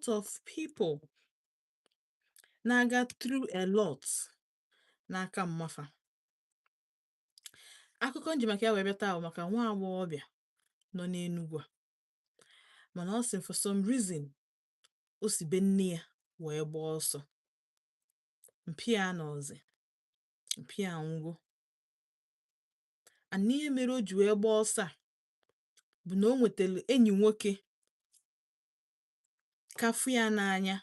Of people na-aga through a lot n'aka mmafa. Akụkọ nji maka ya wee bịa taa bụ maka nwa agbọghọbịa nọ n'Enugwu a, mana ọ sị for some reason o si be nne ya wee gbaa ọsọ. Mpi ya nọzi, mpi ya anwụgo, and ihe mere o ji wee gbaa ọsọ a bụ na o nwetara enyi nwoke kafu ya n'anya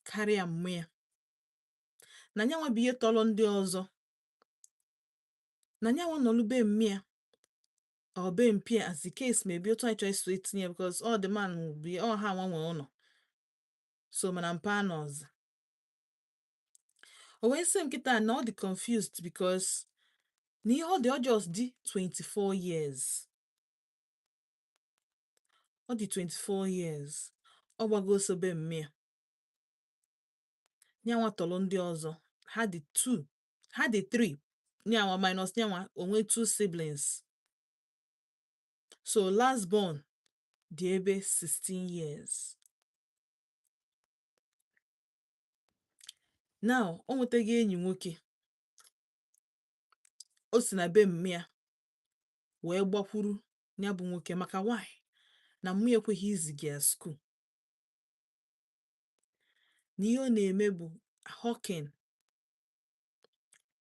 karịa mmụ ya, na nyanwa bụ ihe tọrọ ndị ọzọ, na nyanwa nọlụ be mmịa or be mpi, as the case may be, otu anyị chọrọ isi etinye ya, because all the man bụ ọ ha nwa nwe ụlọ. So mana mpa nọzi, o wee sị m kịta na ọ dị confused because na ihe ọ dị, ọ just dị 24 years. Ọ dị 24 years, ọ gbago so be mmịa. Nyanwa tọrọ ndị ọzọ, ha dị 2, ha dị 3, nyanwa minus nyanwa onwe two siblings. So last born dị ebe 16 years now. O nwetaghị enyi nwoke, o si na be mmịa wee gbakwuru ya bụ nwoke. Maka why? Na mmụ ya ekweghị iziga ya school, na ihe ọ na-eme bụ hawking.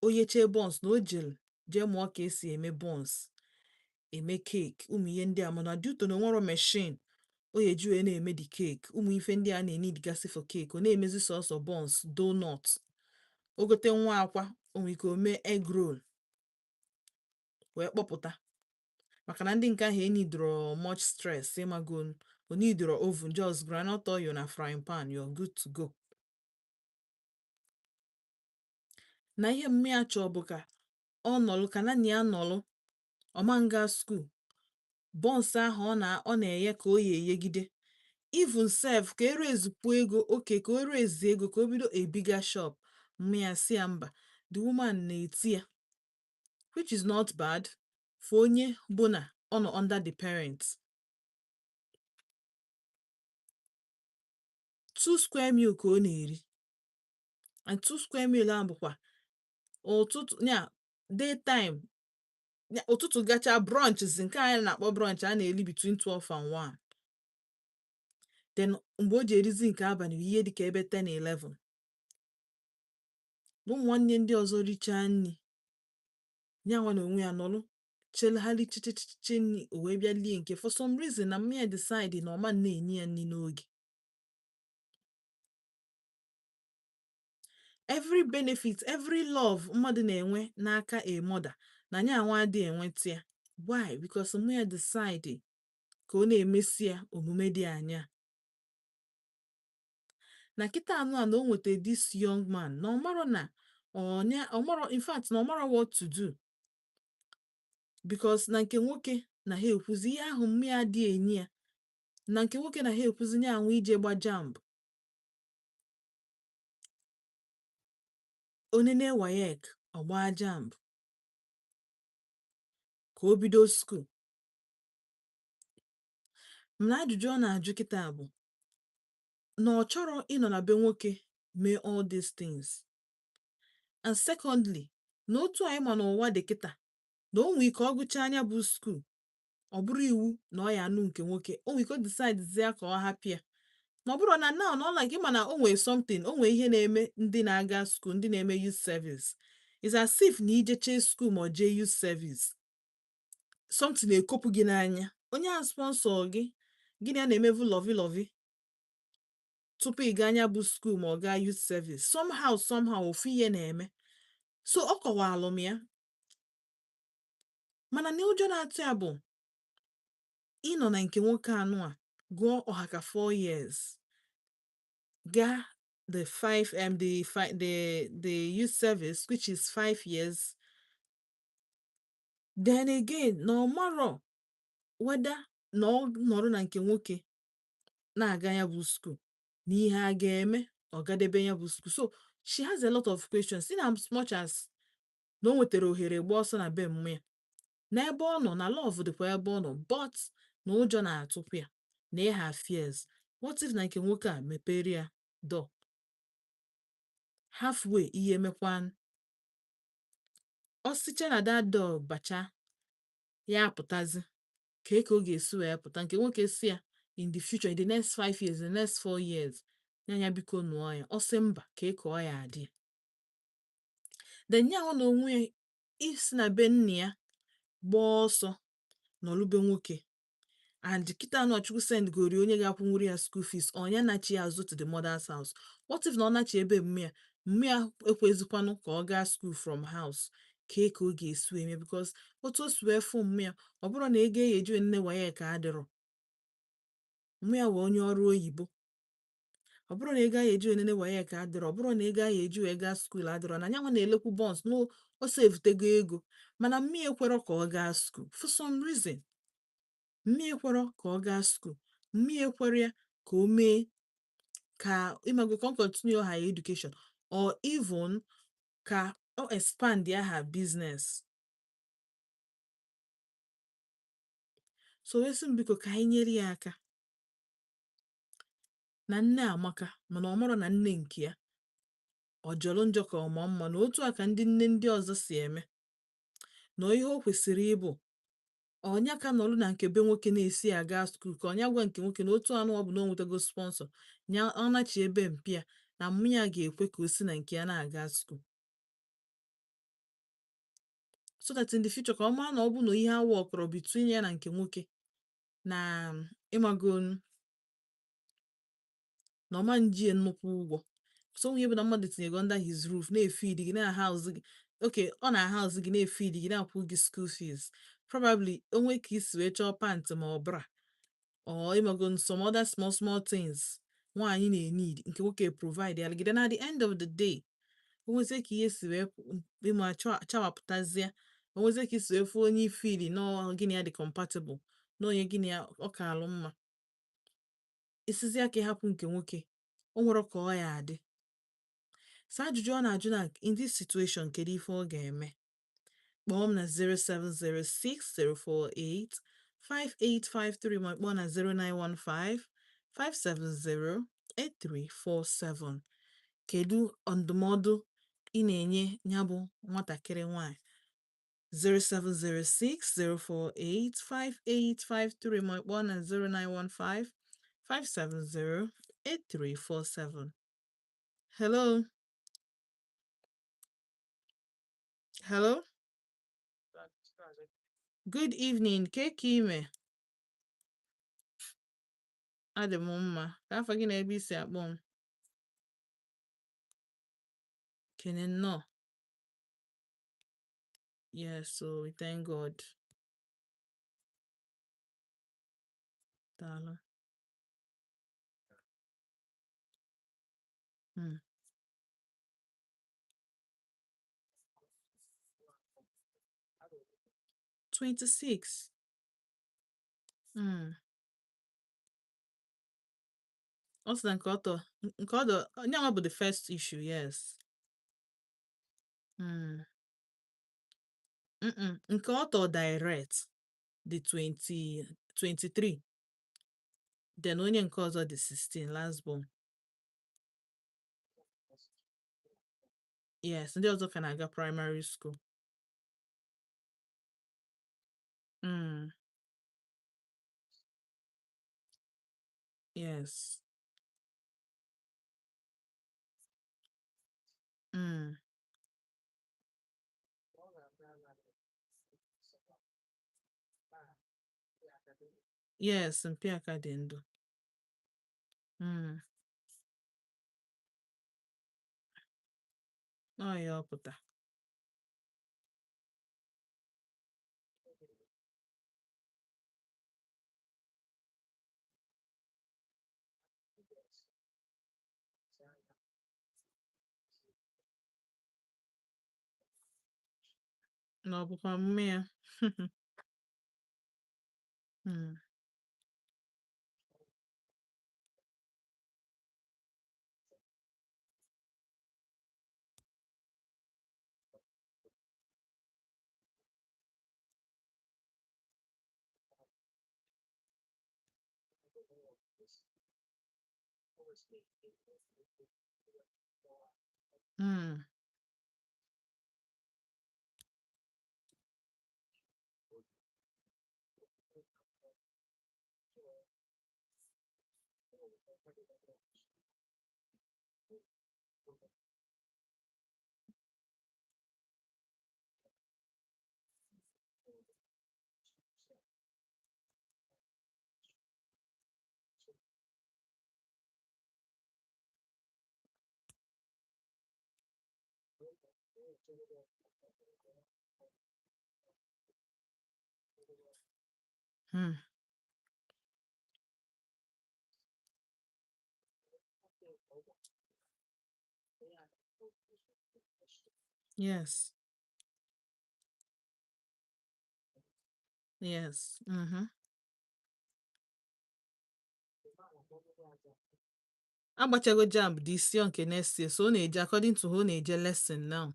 Onye chee buns, na o jere jee mụọ ka esi eme buns, eme cake, ụmụ ihe ndị a, mana due to na onwero machine o ya eji wee na-eme the cake, ụmụ ife ndị a na-enidigasị for cake, ọ na-emezi sọsọ buns, donut. O gote nwa akwa, o nwere ike o mee egg roll wee kpọpụta, maka na ndị nke ahụ enidro much stress, ịmago, o nidro oven, just groundnut oil na frying pan, you're good to go. Na ihe mme ya chọọ bụ ka ọ nọlụ ka naanị ya nọlụ, ọma nga school, buns ahụ ọ na-eye ka o ya eyegide, even sef ka erezukwu ego oke, ka o rezi ego ka o bido a bigger shop. Mme ya si ya mba. The woman na-eti ya, which is not bad for onye bụ na ọ nọ under the parents. Two square meal ka ọ na-eri, and two square meal ahụ bụkwa ụtụtụ ya, daytime ya, ụtụtụ gacha brunch zi nke anyị na-akpọ brunch a na-eri between 12 and 1. Then mgbe o ji erizi nke abalị bụ ihe dịka ebe 10, 11. Na ụmụ nwanne ndị ọzọ richaa nri, ya nwa na onwe ya nọlụ chere ha richichichichi nri, o wee bịa lie nke. For some reason na mma ya decide na ọma na-enye ya nri n'oge. Every benefit, every love mmadụ na-enwe n'aka a mother, na nya anwa adịghị enweta ya. Why? Because mma ya decide ka ọ na-emesi ya omume dị anya. Na kịta anụ a na o nweta this young man, na ọ marọ na ọnya, ọ marọ, in fact na ọ marọ what to do, because na nke nwoke na ha ekwuzi ihe ahụ mma ya adịghị enye ya, na nke nwoke na ha ekwuzi nye anwụ ije gba JAMB, onene WAEC, ọ gbaa JAMB ka o bido school. Mana ajụjụ ọ na-ajụ kịta bụ na ọ chọrọ ịnọ na be nwoke mee all these things, and secondly, na otu anyị ma n'ụwa dị kịta, na o nwee ike ọ gụchaa anya bụ school, ọ bụrụ iwu na ọ ya anụ nke nwoke, o nwee ike o decide ya ka ọ hapụ ya, na ọ bụrụ na now na ọ like, ịma na o nwee something, o nwee ihe na-eme ndị na-aga school, ndị na-eme youth service. Is as if na ijechee school ma ọ jee youth service, something na-ekopụ gị n'anya. Onye a sponsor gị, gịnị a na-emevu lovey lovey tupu ị gaa anya bụ school ma ọ gaa youth service, somehow somehow ofu ihe na-eme. So ọ kọwalụ m ya, mana na ụjọ na-atụ ya bụ ịnọ na nke nwoke anụ a gụọ ọhaka 4 years, gaa the 5 the fi the youth service, which is 5 years. Then again, na ọ marọ whether na ọ nọrọ na nke nwoke na-aga ya bụ school, na ihe a ga-eme ọ gadebe ya bụ school. So she has a lot of questions, in as much as na o nwetara ohere gba ọsọ na be mmụ ya, n'ebe ọ nọ, na love dịkwa ebe ọ nọ, but na ụjọ na-atụkwa ya na her fears. What if na nke nwoke a mepere ya door halfway, ihe emekwanụ ọ sicha na that door bacha, ya apụtazi ka ọ ga-esi wee pụta? Nke nwoke si ya in the future, in the next 5 years, in the next 4 years, ya ya biko nụọ ya, ọ sị mba, ka ọ ya adị ya. Then ya na onwe ya isi na be nna ya gbaa ọsọ nọlụ be nwoke, and kịta anụ Chukwu send gori onye ga-akwụnwuru ya school fees, ọ ya nachi ya azụ to the mother's house. What if na ọ nachi ebe mme ya, mme ya ekwezikwanụ ka ọ gaa school from house? Ka ọ ga-esi wee mee? Because otu o si wee fụ mme ya, ọ bụrụ na ego ya eji wee nne WAEC ka adịrọ, mme ya wee onye ọrụ oyibo, ọ bụrụ na ego ahụ eji wee nene WAEC ka adịrọ, ọ bụrụ na ego ahụ eji wee gaa school adịrọ, na nyanwa na-elekwu bonds na o sevutego ego, mana mme ya ekwerọ ka ọ gaa school for some reason. Mme ya ekwerọ ka ọ gaa school, mme ya ekwere ya ka o mee ka ịmago ka ọ continue her education or even ka ọ expand ya her business. So wee sị m biko ka anyị nyere ya aka na nne amaka, mana ọ marọ na nne nke ya ọ jọrọ njọ ka ọ ma mma, na otu a ka ndị nne ndị ọzọ si eme, na ihe o kwesịrị ịbụ ọnya ka nọrụ na nke be nwoke na-esi aga school, ka ọnya gwa nke nwoke na otu anụ ọ bụ na o nwetago sponsor nya, ọ nachi ebe mpịa na mmụ ya ga-ekwe ka o si na nke ya na-aga school, so that in the future ka ọ maa na ọ bụ na ihe awa ọkọrọ between ya na nke nwoke na ịmagonu na ọma njie nnukwu ụgwọ. So onye bụ na mmadụ tinyego under his roof, na-efeed gị, na-house gị, okay, ọ na-house gị, na-efeed gị, na-akwụ gị school fees, probably onwe ka isi wee chọọ pant ma ọ bra or ịmago some other small small things nwaanyị na-eneed, nke nwoke provide ya gị. Then at the end of the day, onwezie ka ihe si wee ịma chawapụtazie, onwezie ka isi wee fụ onye ifeeli na gịnị ya dị compatible na onye gịnị ya ọ ka alụ mma, isizi aka ịhapụ nke nwoke, o nwere ka ọ ya adị. So ajụjụ ọ na-ajụ na in this situation, kedu ife ọ ga-eme? Kpọọ m na 0706048 5853, ma kpọọ na 0915 570 8347. Kedu ndụmọdụ ị na-enye ya bụ nwatakịrị nwanyị? 0706048 5853, ma kpọọ na 0915 570 8347. Hello? Hello, good evening. Ke ime? Adị m mma. Ka afọ gị na ebe isi akpọ m? Kene nnọọ. Yes, so we thank God. Daalụ. 26. Ọ sị na nke ọtọ nke ọdọ nyanwa bụ the first issue, yes. Nke ọtọ direct dị 20 23, then onye nke ọzọ dị 16, last born. Yes, ndị ọzọ ka na-aga primary school. Yes. Yes, mpiaka dị ndụ. Ọ ya ọ pụta. Na ọ bụkwa mme ya. Mm. Mm. Yes. Yes. Mm-hmm. Agbachago JAMB this year nke next year, so ọ na-eje, according to her, ọ na-eje lesson now.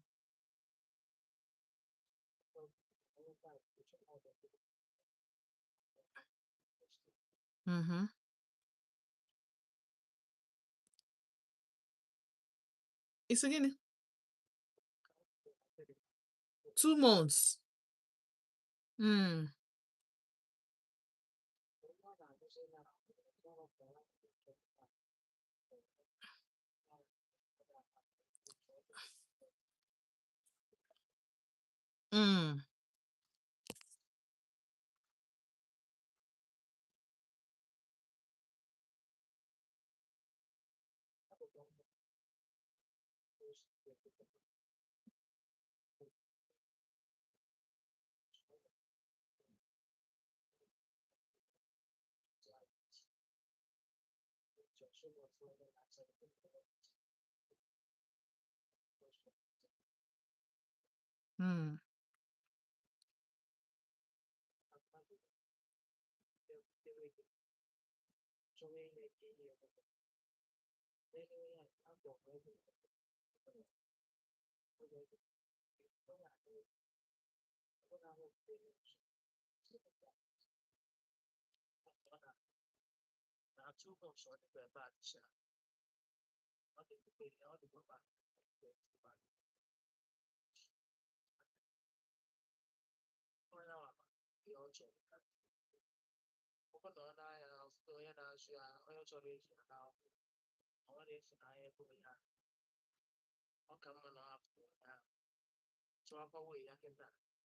Mm-hmm. Isi gịnị? 2 months. Mm. Mm. Mm.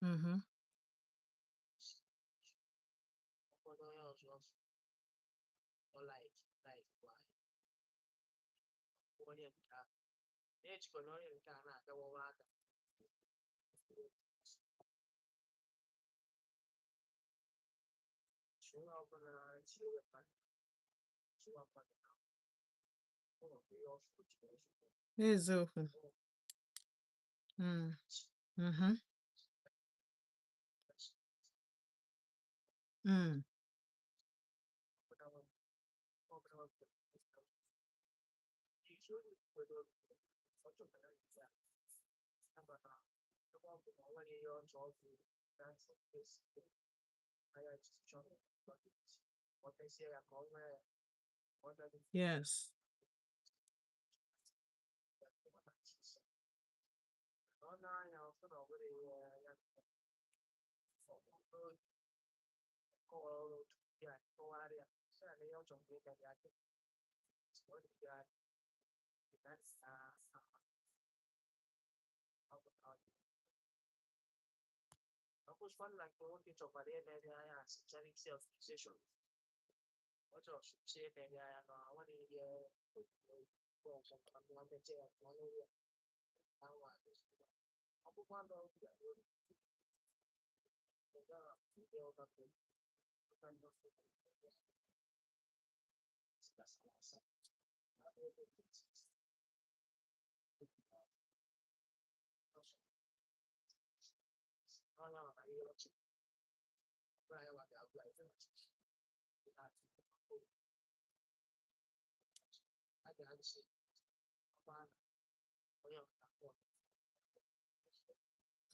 Mm-hmm. Eziokwu. Mm. Mm-hmm. Mm. Yes.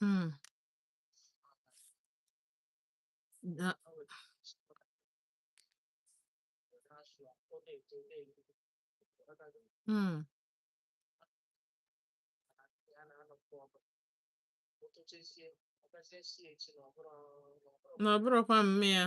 Mm. Na- Na ọ bụrụkwa mme ya.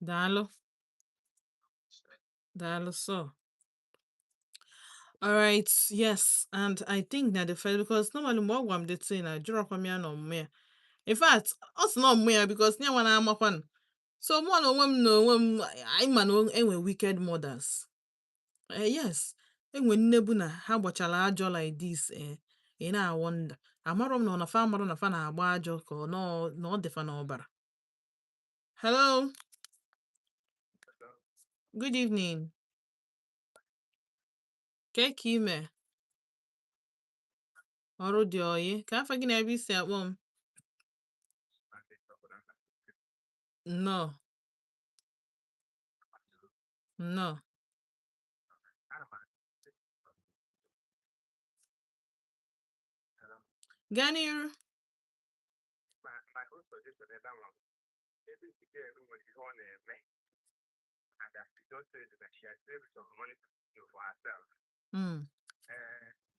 Daalụ. Daalụ sọ. All right, yes, and I think that the first, because normally mgbe ọ gwa m the thing, I jụrọkwa m ya na ọmụmụ ya. In fact, ọ sị na ọmụmụ ya because nye nwa na-amakwanụ. So mụ na onwe m na onwe m, anyị ma na enwe wicked mothers. Yes, enwe nne bụ na ha gbachara ajọ like this, ị na-awonder. Amarọ m na ọ na fa amarọ na fa na-agba ajọ ka ọ nọọ na ọ dịfa n'ọbara. Hello, good evening. Ke ka ime? Ọrụ dị oyi. Ka afọ gị na ebe isi akpọ m? Nnọọ, nnọọ. Gaa n'iru. My own suggestion ebe ahụ, ebe the girl nwere ihe ọ na-eme and that she just said that she has saved some money for herself.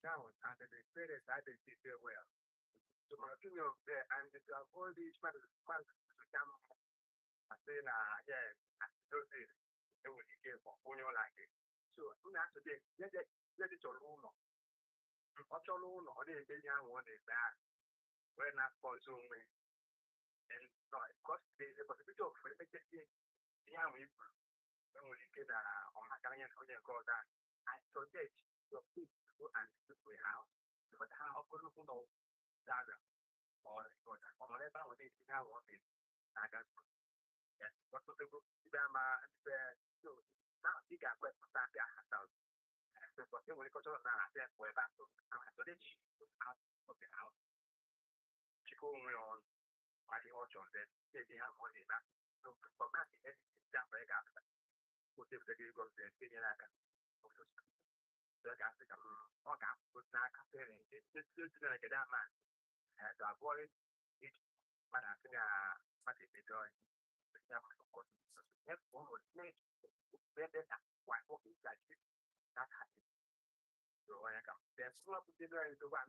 Now, and the parents had it very well. So my opinion there, and to avoid this man, man to come and say, nah, yeah, just say, they will give for only like it. So, una today, let it alone. Ọ chọrọ ụlọ, ọ na-eme ihe ahụ ọ na-eme ahụ wee na-akpọzi onwe and no, because there is a possibility of emechezie ihe ahụ i kwuru enwere ike na ọmakara ya na onye nke ọzọ ahụ. I suggest your kids go and look for a house because ha ọ bụrụ ụlọ dara ọ ọ nọrọ ebe ahụ na-esi ihe ahụ ọ na-esi na-aga school. Yes, ọtụtụ ibe ama ibe so na ị ga-akwa pụta bịa ha because enwere ike ọchọrọ na asị pụọ ebe a. So I suggest she goes out of the house, chịkọ onwe ya ọnụ ma ihe ọ chọrọ, then na-eji ha ọ na-eme. So for that, example, ị ga-apụta o tepụta gị ego tinyere aka ọ ga-asị ka ọ ga-apụ n'aka parent nke that man to avoid each mmadụ asị na mmadụ emedo ya. Then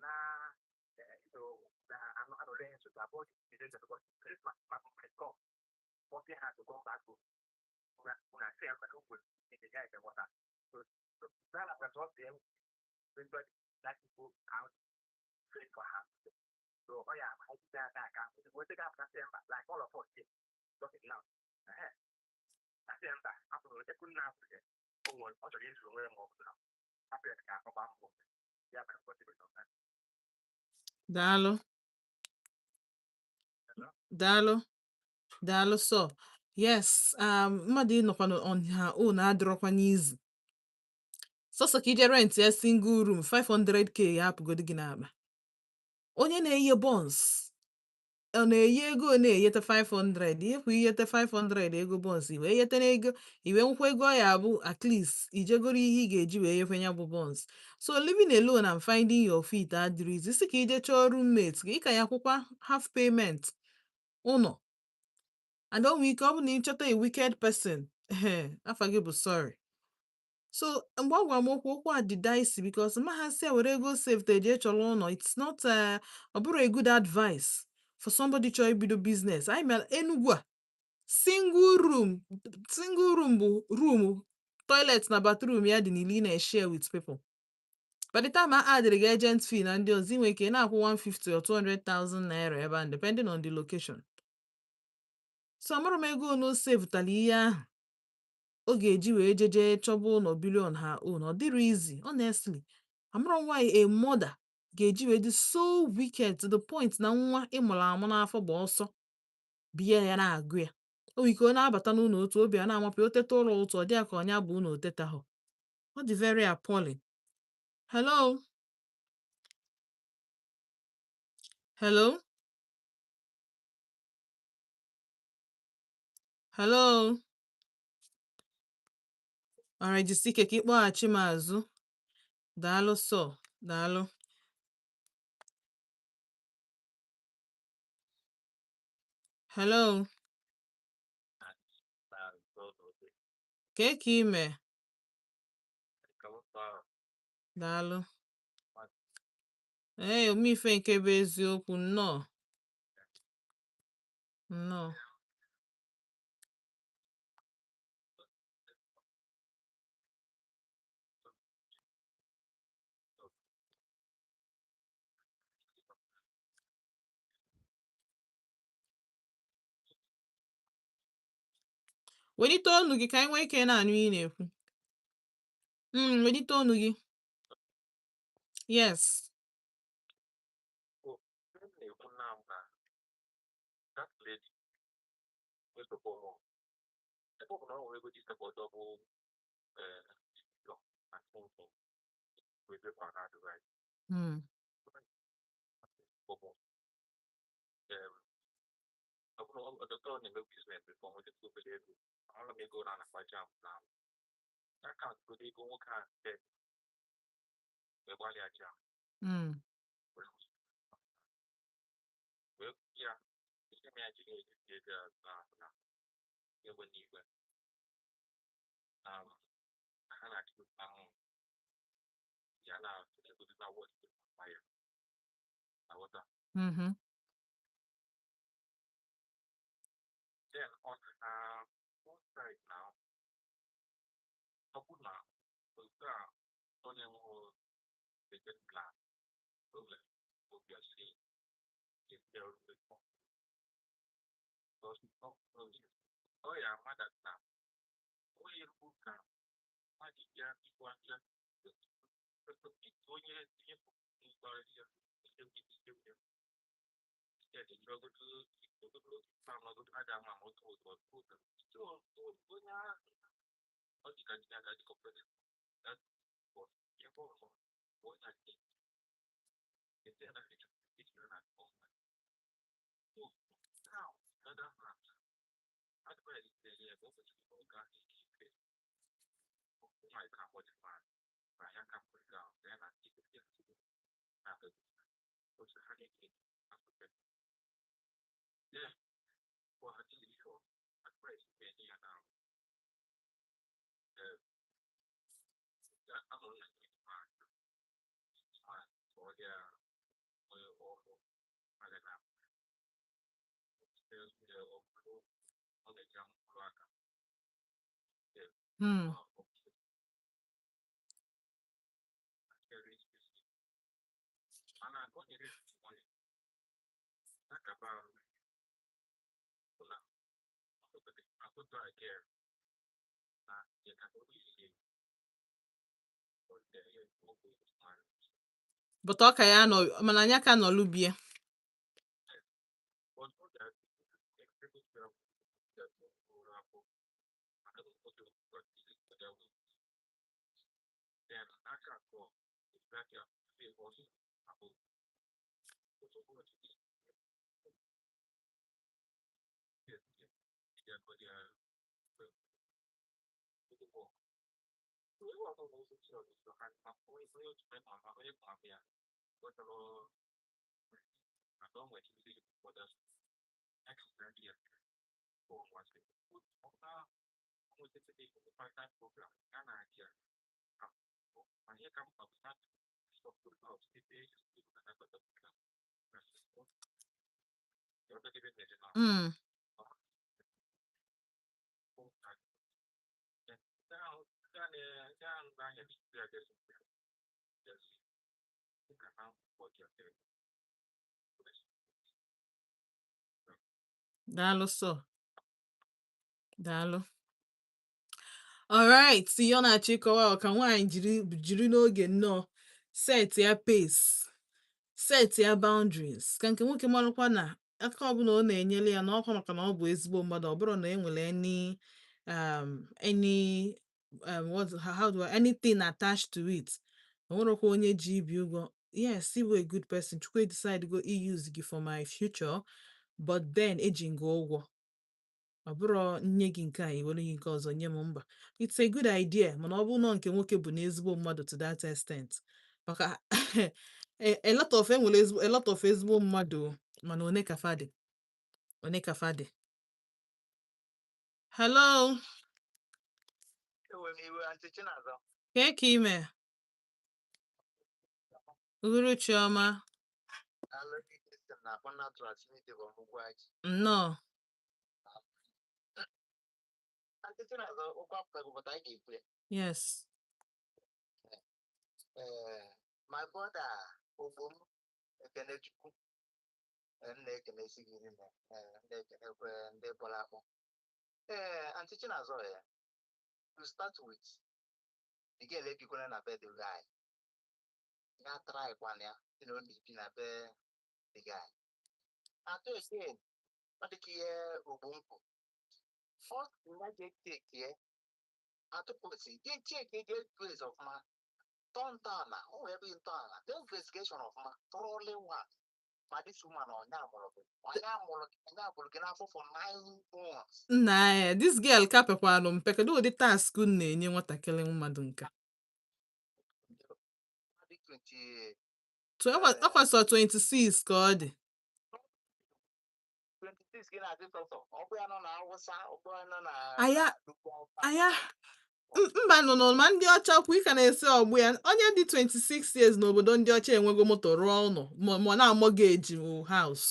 na so na anọrọ so to avoid the because Christmas might come, forcing her to come back home. Una say I'm going to the guy the water. So that was what they when that people out pray for her. So oh yeah, I think that that we take up that like all of us here talking now. December, after the good now, oh, ọ chọrọ izu onwe ya ma ọ bụ na hapụ ya ka ọ gbaa mbọ ya mere possible sometimes. Daalụ. Daalụ. Daalụ sọ. Yes, mmadụ ịnọkwa on her own adịrọkwa n'izu. Sọsọ ka ije rent ya single room, 500K ya apụgodo gị n'akpa. Onye na-eye buns ọ na-eyi ego ọ na-eyete 500 ihepụ iyete 500 ego buns i wee yete n'ego i wee nwekwa ego ọ ya abụ at least ijegoro ihe ị ga-eji wee yekwe ya bụ buns. So living alone and finding your feet adịrị easy. Si ka ije chọọ roommate ka ị ka ya kwụkwa half payment ụnọ, and o nwee ike ọ bụ na ịchọta a wicked person, afa gị bụ sorry. So mgbe ọ gwara m okwu, okwu a dị dicey because ma ha si were ego save eje chọrọ ụlọ, it's not ọ bụrụ a good advice for somebody chọrọ ibido business. Anyị mere Enugu a, single room bụ room, toilet na bathroom ya dị n'ili na-share with people. By the time a addịrị gị agent fee na ndị ọzọ, ị nwere ike ị na-akwụ 150 or 200,000 naira ebe ahụ, depending on the location. So amara m ego ono save-tara ihe ahụ ọ ga-eji wee jeje chọba ụlọ bili on her own. Ọ dịrị easy, honestly. Amara m why a mother ga-eji wee dị so wicked to the point na nwa ịmụrụ amụ n'afọ gba ọsọ biya ya na-agụ ya. O nwere ike ọ na-abata n'ụlọ otu obi a na-amapụ ya, o teta ụlọ ụtụ ọ dị ya ka ọnya bụ ụlọ otetahụ. Ọ dị very appalling. Hello? Hello? Hello? Alright, jisi ike ka ịkpọghachi m azụ. Daalụ sọ, daalụ. Hello? Kee ka ime? Daalụ. Ee, omeife nke bụ eziokwu, nnọọ. Nnọọ. Welite ọnụ gị ka anyị nwee ike na-anụ ihe ị na-ekwu. Welite ọnụ gị. Yes. But ọ ka ya nọ, mana anyị aka nọlụ bie. Daalụ sọ. Daalụ. Alright, ihe ọ na-achọ ịkọwa ọ ka nwaanyị jiri n'oge nnọọ set ya pace, set ya boundaries, ka nke nwoke marakwa na aka ọbụla ọ na-enyere ya na ọkwa maka na ọ bụ ezigbo mmadụ, ọ bụrụ na e nwere any what how do I, anything attached to it. O nwerekwa onye ji ibi ụgwọ. Yes, ị bụ a good person. Chukwu decide go use gị for my future, but then eji m gị ụgwọ. Ọ bụrụ nye gị nke a, iwere gị nke ọzọ nye m, mba. It's a good idea, mana ọ bụrụ na nke nwoke bụ n'ezigbo mmadụ to that extent, maka a lot of, enwere ezigbo, a lot of ezigbo mmadụ o, mana one ka fa dị, one ka fa dị. Hello. Ewe m iwe, Aunty Chinazọ. Kee ka ime? Uhuruchi ọma. Alụ isi m na-akpọ natural Chineke bụ ọmụgwọ anyị. Nnọọ. Aunty Chinazọ, ụkwụ apụtaghị ụbọchị anyị ga-ekwu ya. Yes. Ee, my brother ogbo m, ekene Chukwu. Ee, m na-ekenesi gị niile. Ee, m na-ekenekwe ndị bọrọ akpọ. Ee, Aunty Chinazọ, ya to start with, the girl ebikwana na be the guy. Ya try kwana ya si na ọ na-ebi na be the guy. Atọ again, ọ dị ka ihe ogbo m kwuru. Ọ sị ya jee chekie atụpụsị, jee chekie, jee place ọfụma, tọọ ntọala o nwere ebe ntọala, dee investigation ọfụma thoroughly one, ma this woman, ọnya mụrụ gị, ọnya mụrụ gị, ọnya mụrụ gị n'afọ for 9 months. Nna ya, this girl kapịakwalụ mpe. Kedu ụdị task unu na-enye nwatakịrị mmadụ nke a? Dị 20. Ọ kwasọ 26 ka ọ dị. 26 gị na-adị sọsọ ọ bụ ya nọ na Awụsa, ọ bụ ya nọ na Aya. Ugwu Awụsa. Aya, mba nọ nọ, ma ndị ọcha kwu, ị ka na-esi ọgbụ ya. Onye dị 26 years n'obodo ndị ọcha enwego moto, rụọ ụlọ, ma ọ na-amọgeji house.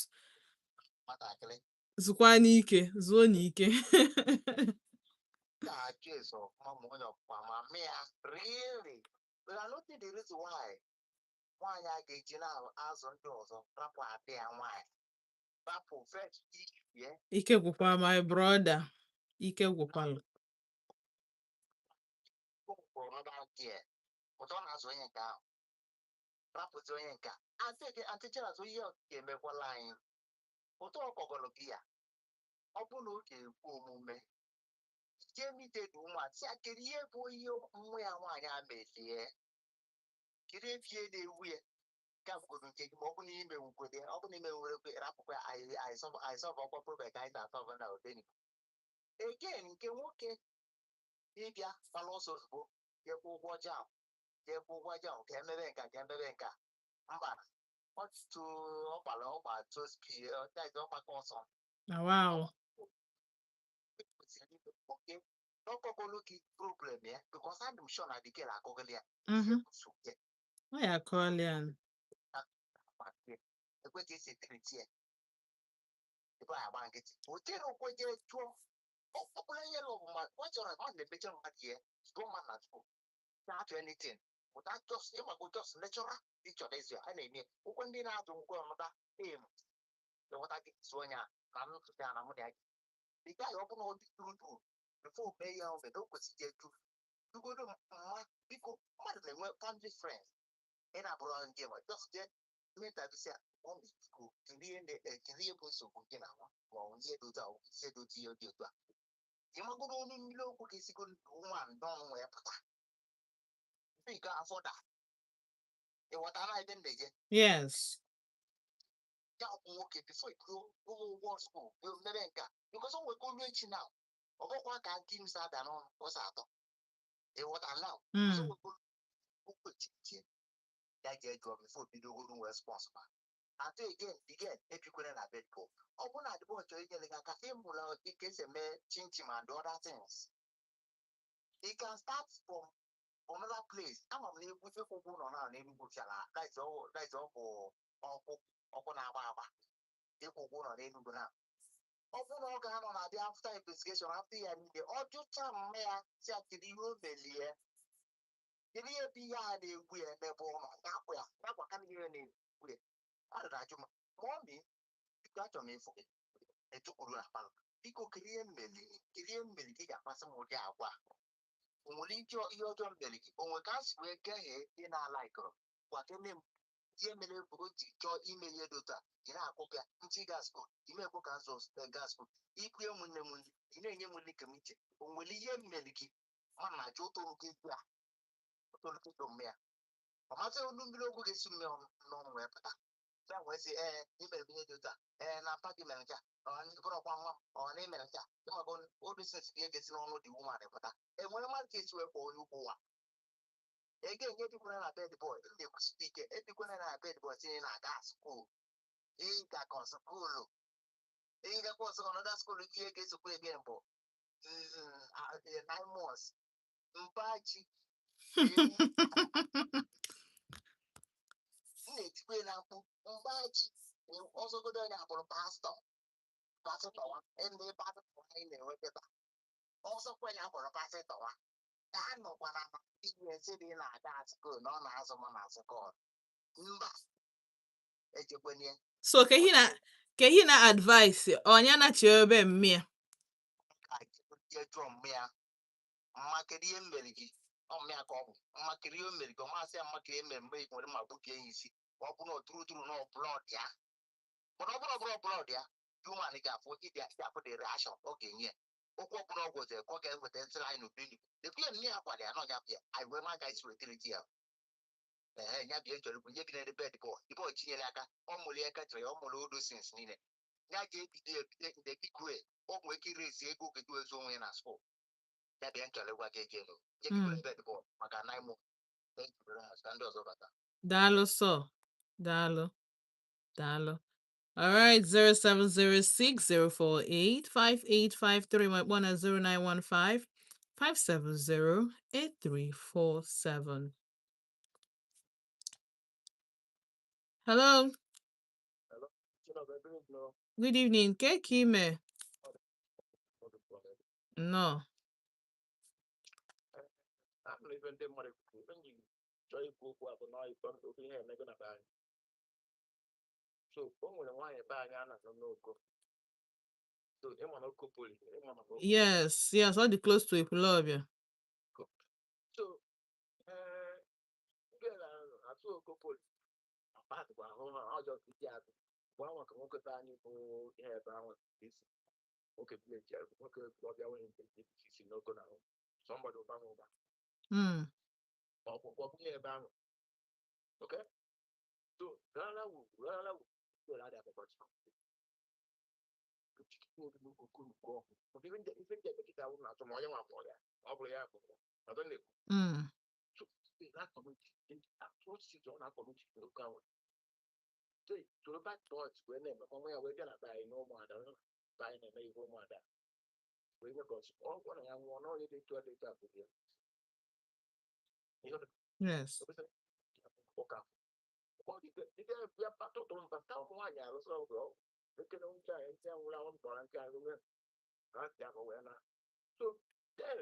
Nwatakịrị. Zukwa n'ike, zuo n'ike. Ga-ajụ ese ọfụma ma onye ọkwa ma mee ya really, but I don't think the reason why nwaanyị a ga-eji na-azụ ndị ọzọ rapụ adị ya nwaanyị, rapụ first issue ya. Ike gwụkwa, my brother, ike gwụkwalụ. Another girl ụtọ na-azụ onye nke ahụ, rapụzi onye nke a. Asị gị, Aunty Chinazụ, ihe ọ ga-emekwala anyị ụtọ ọkọgọlụ gị ya, ọ bụ na ọ ga-ekwe omume, jee meet nwa, sị ya kedu ihe bụ ihe nwa ya nwaanyị a melie, kedu ebe ihe na-ewu ya ka bụgodo nke gị, ma ọ bụ na ime nwukwede, ọ bụ na ime nwere kwe, rapụkwa anyị, anyị solve ọkwa problem ka anyị na-asolve na odeni. Again, nke nwoke ịbịa gbara ọsọ ozugbo jekwa ụgwọ JAMB, jekwa ụgwọ JAMB ka emebe nka, ka emebe nka, mba, ọtụtụ ọgbara ọgba toski ọgbakọ ọsọ. Na wow. Kwesịrị oke n'ọkọgolu gị problem ya, because I'm sure na the girl akọgolu ya nsogbu ya. Ọ ya akọọla ya. Ekwe ka esi etreat ya ebe a, agba nkịtị o tere okwe jee jụọ ọ bụla ihe lọbụ ma ọ chọrọ ọ na-emecha mmadụ ihe jụọ mmadụ na school not anything without just ịmago just natural picture ezi a na-eme ụkwụ ndị na-azụ nkwe ọnụta aim ịghọta gị zụọ onye a na ntụtụ ya na mụ na ya gị. The guy, ọ bụla ọ dị true true before mee ya, o mere o kwesịrị ije jụ jugodo mma. Biko, mmadụ na-enwe family friends ị na-abụrụ ndị ma just jee mee interview, sị ya ọ biko, kedu ihe kedu ihe bụ nsogbu gị na nwa, ma ọ bụ ihe dị otu a, ihe dị otu, ihe dị otu a, ịmagoro olu mmiri okwu ka esigo nwa ndọnụ wee pụta biko afọ da, ịghọta na ebe m na-eje. Yes. Ya bụ nwoke, before ibido ụgwọ ụgwọ school mebe nke a, because o nwere olu echi na ọ bụkwa ka nke m si ada n'ọnụ ụzọ atọ, ịghọta na okwu echiche ya jee jụọ before bidogoro nwee response. Ma atọ again, again, ebikwere na bed bụ ọ bụrụ na adịbọ chọrọ inyere gị aka ịmụla ike esi eme chinchin and other things. You can start from another place. Ama m na egwu ịkwụ ụgwọ ụlọ na n'Enugwu fiara, that is ọ bụ ọkụ ọkụ na-agba agba ịkwụ ụgwọ ụlọ n'Enugwu na ọ bụrụ na ọ ga-anọ na abịa after investigation, after ya niile, ọ jụcha mma ya si ya kedu ihe o melie, kedu ihe bụ ihe a na-egwu ya n'ebe ọ nọ, ya kwụ ya ya gwaka m ihe na-egwu ya. A na-ajụ m, mummy, biko, achọrọ m ịfụ gị, etukwuru na parlour, biko, kedu ihe mmeli, kedu ihe mmeli gị ga-amasị m ụdị agwa a? O nwere ike ihe ọjọọ m mere gị, o nwere ka m si wee gehie ị na-alaikọrọ, gwakene m ihe mere o ji chọọ ime ihe dị otu a. Ị na-akwụpụ ya ntị gaa school, ị na-ekwe ka nzọ gaa school, ikwue ụmụnne m nri, ị na-enye m nri ka m iche o nwere ihe m mere gị, mana na-ajụ otolugo ego a, otolugo ego m ya. Ọsị olu mmiri okwu ga-esi mmiri n'ọnụ wee pụta ya, wee sị, "Ee, ị mere m ihe dị otu a. Ee, na mpa gị mere nke a. Ọ bụrụ ọkwa nwa m, ọ na ị mere nke a." Ịmago obi sensi ihe ga-esi n'ọnụ dị woman pụta. Enwere mmadụ ga-esi wee kwụọ onye ukwu ụwa ego enye dịkwara na bed boy. M na-ekwusikwa ike, ebikwana na bed boy tinye na-aga school. Ịgakọ school, ịgakwa ọzọ another school, ihe ga-esokwa again bụ 9 months mba ji ewu. M na-etikwe na mkpu mgbaji ọzọgodo onye abụrụ pastọ, pastọ wa, ndị pastọ anyị na-enwekọta ọzọkwa ya bụrụ pastọ wa ka a nọkwa na ihe si dị na-aga school na ọ na-azụ m na school mba echekwenye. So ka ihe na advice onye na-achị ebe mmịa? Ka je jụọ mmụ ya, "Mma, kedu ihe m mere gị?" Ọ mmịa ka ọ bụ, "Mma, kedu ihe m mere gị?" Ọ masị ya, "Mma, ka e mere mgbe ị nwere ma gbukie ya isi." Ọ bụrụ na ọ tụrụ tụrụ na blood ya, mana ọ bụrụ blood ya, human ga-afụ ịdị afụ the reaction ọ ga-enye ya. Okwu ọbụla ọ gwọziri ka ọ ga-eweta ntịrị anyị n'obi ekwe nne ya gwara ya na ọnya bịa anyị wee ma ga esi wetiri ya. Ehe, ya bịa chọrọ ikwu nye bi na bed boy, the boy tinyere aka, ọ mụrụ ya kachara ya, ọ mụrụ odo sins niile ya ga-ebido ebido in the big way. O nwee ike irezi ego ga-edu ezu onwe ya na school. Ya bịa nchọrọ ịgwa gị ege nụ nye gị bed boy maka 9 months. Thank you very much. Ka ndị ọzọ bata. Daalụ sọ, daalụ, daalụ. All right, 0706 048 5853. My one at 0915 570 8347. Hello, good evening. Kekime. No. Anụrụ ife ndị mmadụ kwuru, ife m ji chọọ ikwu okwu a bụ na ife ofe ihe emego na be anyị. So o nwere nwaanyị be anyị a na-anụ n'Oko. So ịma na Oko poli, ịma maka Oko. Yes, all the close to Ekwulobia. So ee, ndị na-atụ Oko poli apatụkwa ahụ ha ọjọọ ka iji atụ gwa maka nwoke be anyị bụ ihe ebe ahụ isi nwoke village, nwoke ọbịa nwere nke isi n'Oko na ahụ somebody ụba ụba. Ọ bụ ebe ahụ. Okay, so rárá wò, rárá wò yóò rárá àbẹ̀bọ̀ ife ndị ekpekịta wụ na-atụ ma onye nwa mụrụ ya, ọ bụrụ ya bụ ọdọ na-ekwu. Atrocities ọ na-akọmit n'oke ahụ, so soro bad thoughts wee na-emekọ nwa ya wee bịa na be anyị na ụmụada be anyị na-eme ihe ụmụada wee nwekọ ọ gwara ya nwụọ na onye dị etu a dị etu a bụ ya ihe ọ ụka ya tụtụrụ mbata ụmụ nwaanyị arụsị ọgụ ekele nwoke anyị ndị nwụrụ anwụ kpọrọ nke ahụ nwee ka ha si ahụ wee na. So then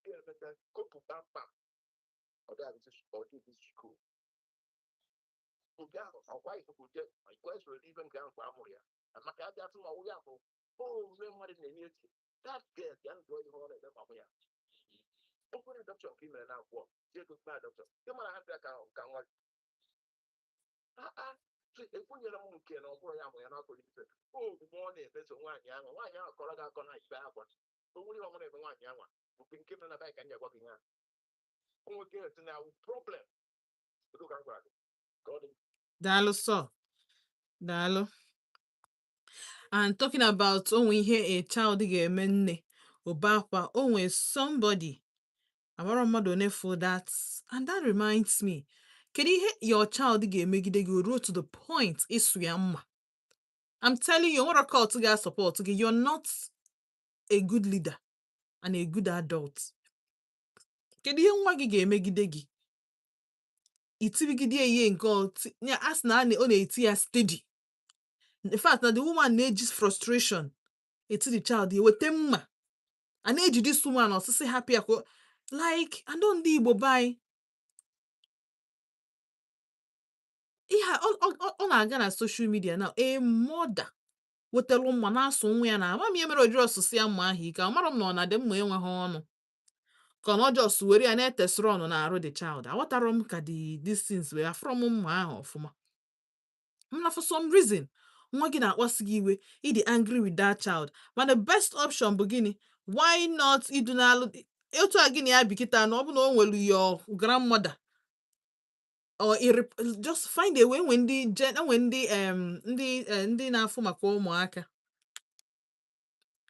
ga-emeta kopụ kpamkpam, ọ dị ọ dị school nke ahụ ọkwa ikuku je kwesịrị ibe nke ahụ mgbe a mụrụ ya maka abịa tụ ma ya bụ omume mmadụ na-enye echi. That girl ya ndụ ihe ọ na-eme ma mụ ya okwu adoption ka ị mere na akwụkwọ ji ego kpe adoption, ị mara ha bịa ka nwa gị. So ekwenyere m nke na ọ bụrụ ya mụ ya n'afọ ife omume ọ na-emeso nwaanyị ahụ. Nwaanyị ahụ kọrọ gị akọ na ikpe akwa o nwere ihe ọmụrụ eme nwaanyị ahụ nke mere na baị ka m ji agwa gị ihe a. O nwoke esi na awụ problem otu ka m gwara gị ka ọ dị. Daalụ sọ, daalụ. And talking about onwe ihe a child ga-eme nne obe akwa, onwe somebody amara mmadụ one for that. And that reminds me, kedu ihe your child ga-emegide gị ruo to the point ịsụ ya mma? I'm telling you, nwere cult ga-support gị. You're not a good leader and a good adult. Kedu ihe nwa gị ga-emegide gị itibigide ya ihe nke ya a sị na ọ na-eti ya steady? In fact, na the woman na-eji frustration eti the child ya weta mma a na-eji this woman ọsịsị hapụ ya ka like andọ ndị Igbo be anyị ihe a ọ na-aga na social media na a mother wetara mma na-asụ nwa ya na ama m ihe mere o jiri ọsụsụ ya mma ahụ ike. Amarọ m na ọ na-adị mma enweghị ọnụ ka ọ na ọ just were ya na-etesịrị ọnụ na-arụ the child. Aghọtarọ m ka the these things wee afụrọ m mma ahụ ọfụma. Mana for some reason nwa gị na-akpasu gị iwe, ịdị angry with that child, mana the best option bụ gịnị? Why not idunalụ otu a gị na ya bi kịta na ọ bụ na o nwere your grandmother? Or just find a way. Enwe ndị enwe ndị ndị ndị na-afụ maka ụmụaka,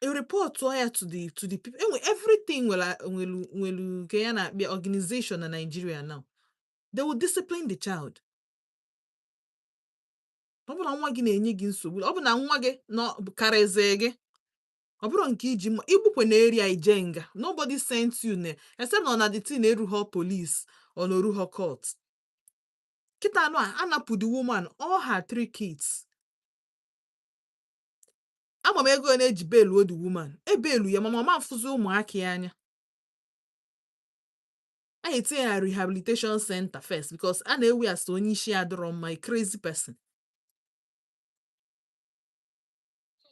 e report ya to the people. Enwe everything nwere nwelu nke ya na-akpịa organization na Nigeria now. They will discipline the child. Ọ bụ na nwa gị na-enye gị nsogbu, ọ bụ na nwa gị nọ karịzị gị, ọ bụrụ nke iji mma igbukwe na area ije nga. Nobody sent you na, except na ọ na the thing erughọ police or na orughọ court. Kịta anụ a anapụ the woman all her three kids. Ama m ego na-eji beluo the woman, ebelu ya, mana ọma mfụzi ụmụaka ya anya. A etinye ya rehabilitation center first, because a na-ewe ya sị onye isi ya adịrọ mma, a crazy person.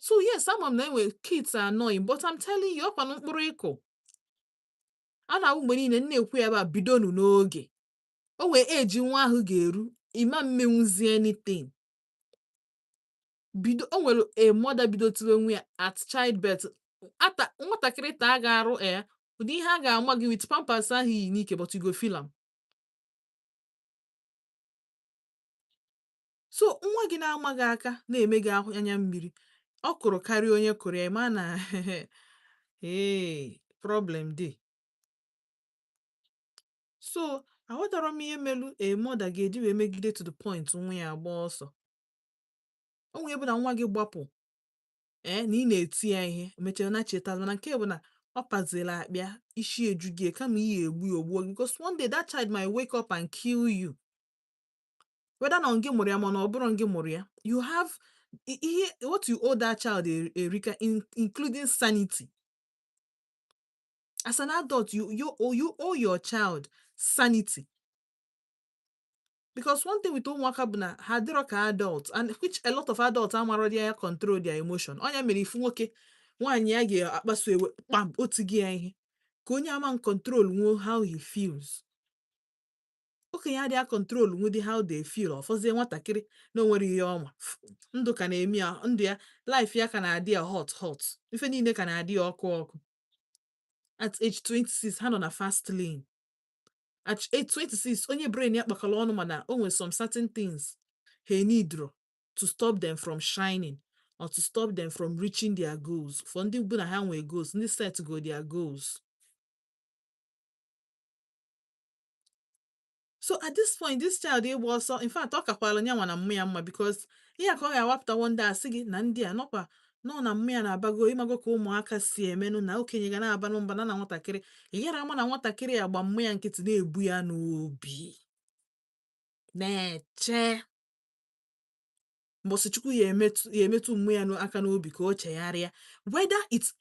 So yes, ama m na enwe kids are annoying, but I'm telling you, ọkwanụ mkpụrụ ịkụ a na-awụ mgbe niile m na-ekwu ya ebe a, bidonu n'oge. O nwee eji nwa ahụ ga-eru ịma mmenwuzi anything. Bido, o nwere a mother bido tiwe nwa ya at childbirth. Ata nwatakịrị taa ga-arụ ya ụdị ihe a ga-ama gị with pampers ahụ iyi n'ike, but you go feel am. So nwa gị na-ama gị aka na-eme gị ahụ anya mmiri, ọ kụrụ karịa onye kụrụ ya, ma na hey, problem dey. So aghọtara m ihe melu a mother ga-eji wee megide to the point nwa ya agba ọsọ. O nwee bụ na nwa gị gbapụ, ee, na ị na-eti ya ihe, mechara na cheta, mana nke bụ na ọ pazila akpịa isi eju gị, kama ihe egbu ya, ogbuo gị, because one day that child might wake up and kill you, whether na gị mụrụ ya mana ọ bụrụ gị mụrụ ya. You have ihe what you owe that child erika, including sanity. As an adult, you owe your child sanity, because one thing with ụmụaka bụ na ha adịrọ ka adult, and which a lot of adults amarọ ya control their emotion. Ọnya mere ifu nwoke nwaanyị ya ga-akpasu ewe kpam, otu gị ya ihe ka onye ama control nwuo how he feels. Okenye adịghị control nwudi how they feel, ọfọzie nwatakịrị na o nwere ihe ọma. Ndụ ka na-eme ya, ndụ ya, life ya ka na-adị ya hot hot, ife niile ka na-adị ya ọkụ ọkụ. At age 26, ha nọ na fast lane. At age 26, onye brain ya kpakọrọ ọnụ, mana o nwere some certain things ha needro to stop them from shining or to stop them from reaching their goals, for ndị bụ na ha nwee goals, ndị set go their goals. So at this point, this child ịgba ọsọ, in fact, ọ kakwara nyanwa na mmụ ya mma, because ihe a ka ọ ga-awapụta one day, asị gị na ndị a nọkwa nọ na mmụ ya na-abago. Ịmago ka ụmụaka si emenụ na okenye ga na-abanụ mba na nwatakịrị. Ị yara ama na nwatakịrị agba mmụ ya nkịtị na-ebu ya n'obi, na-eche mbọsị Chukwu ya emetụ mmụ ya aka n'obi ka o chegharịa. Whether it's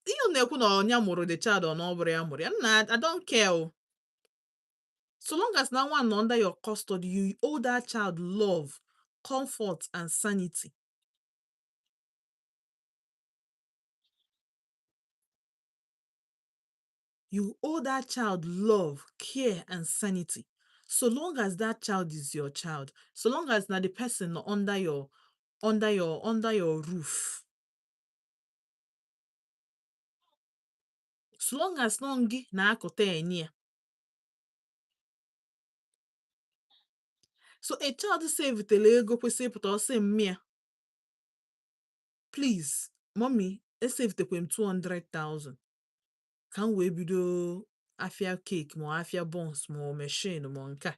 ihe ọ na-ekwu na ọnya mụrụ the child or na ọ bụrụ ya mụrụ ya, nna, I don't care o. So long as na nwa nọ under your custody, you owe that child love, comfort and sanity. You owe that child love, care and sanity, so long as that child is your child, so long as na the person nọ under your roof, so long as nọ gị na-akụta enye ya. So a child savetele ego kwesịrị ịpụta, ọsị mmịa, "Please, mommy, esavetekwe m 200,000 ka m wee bido afịa cake, ma ọ afịa buns, ma ọ machine, ma ọ nke a."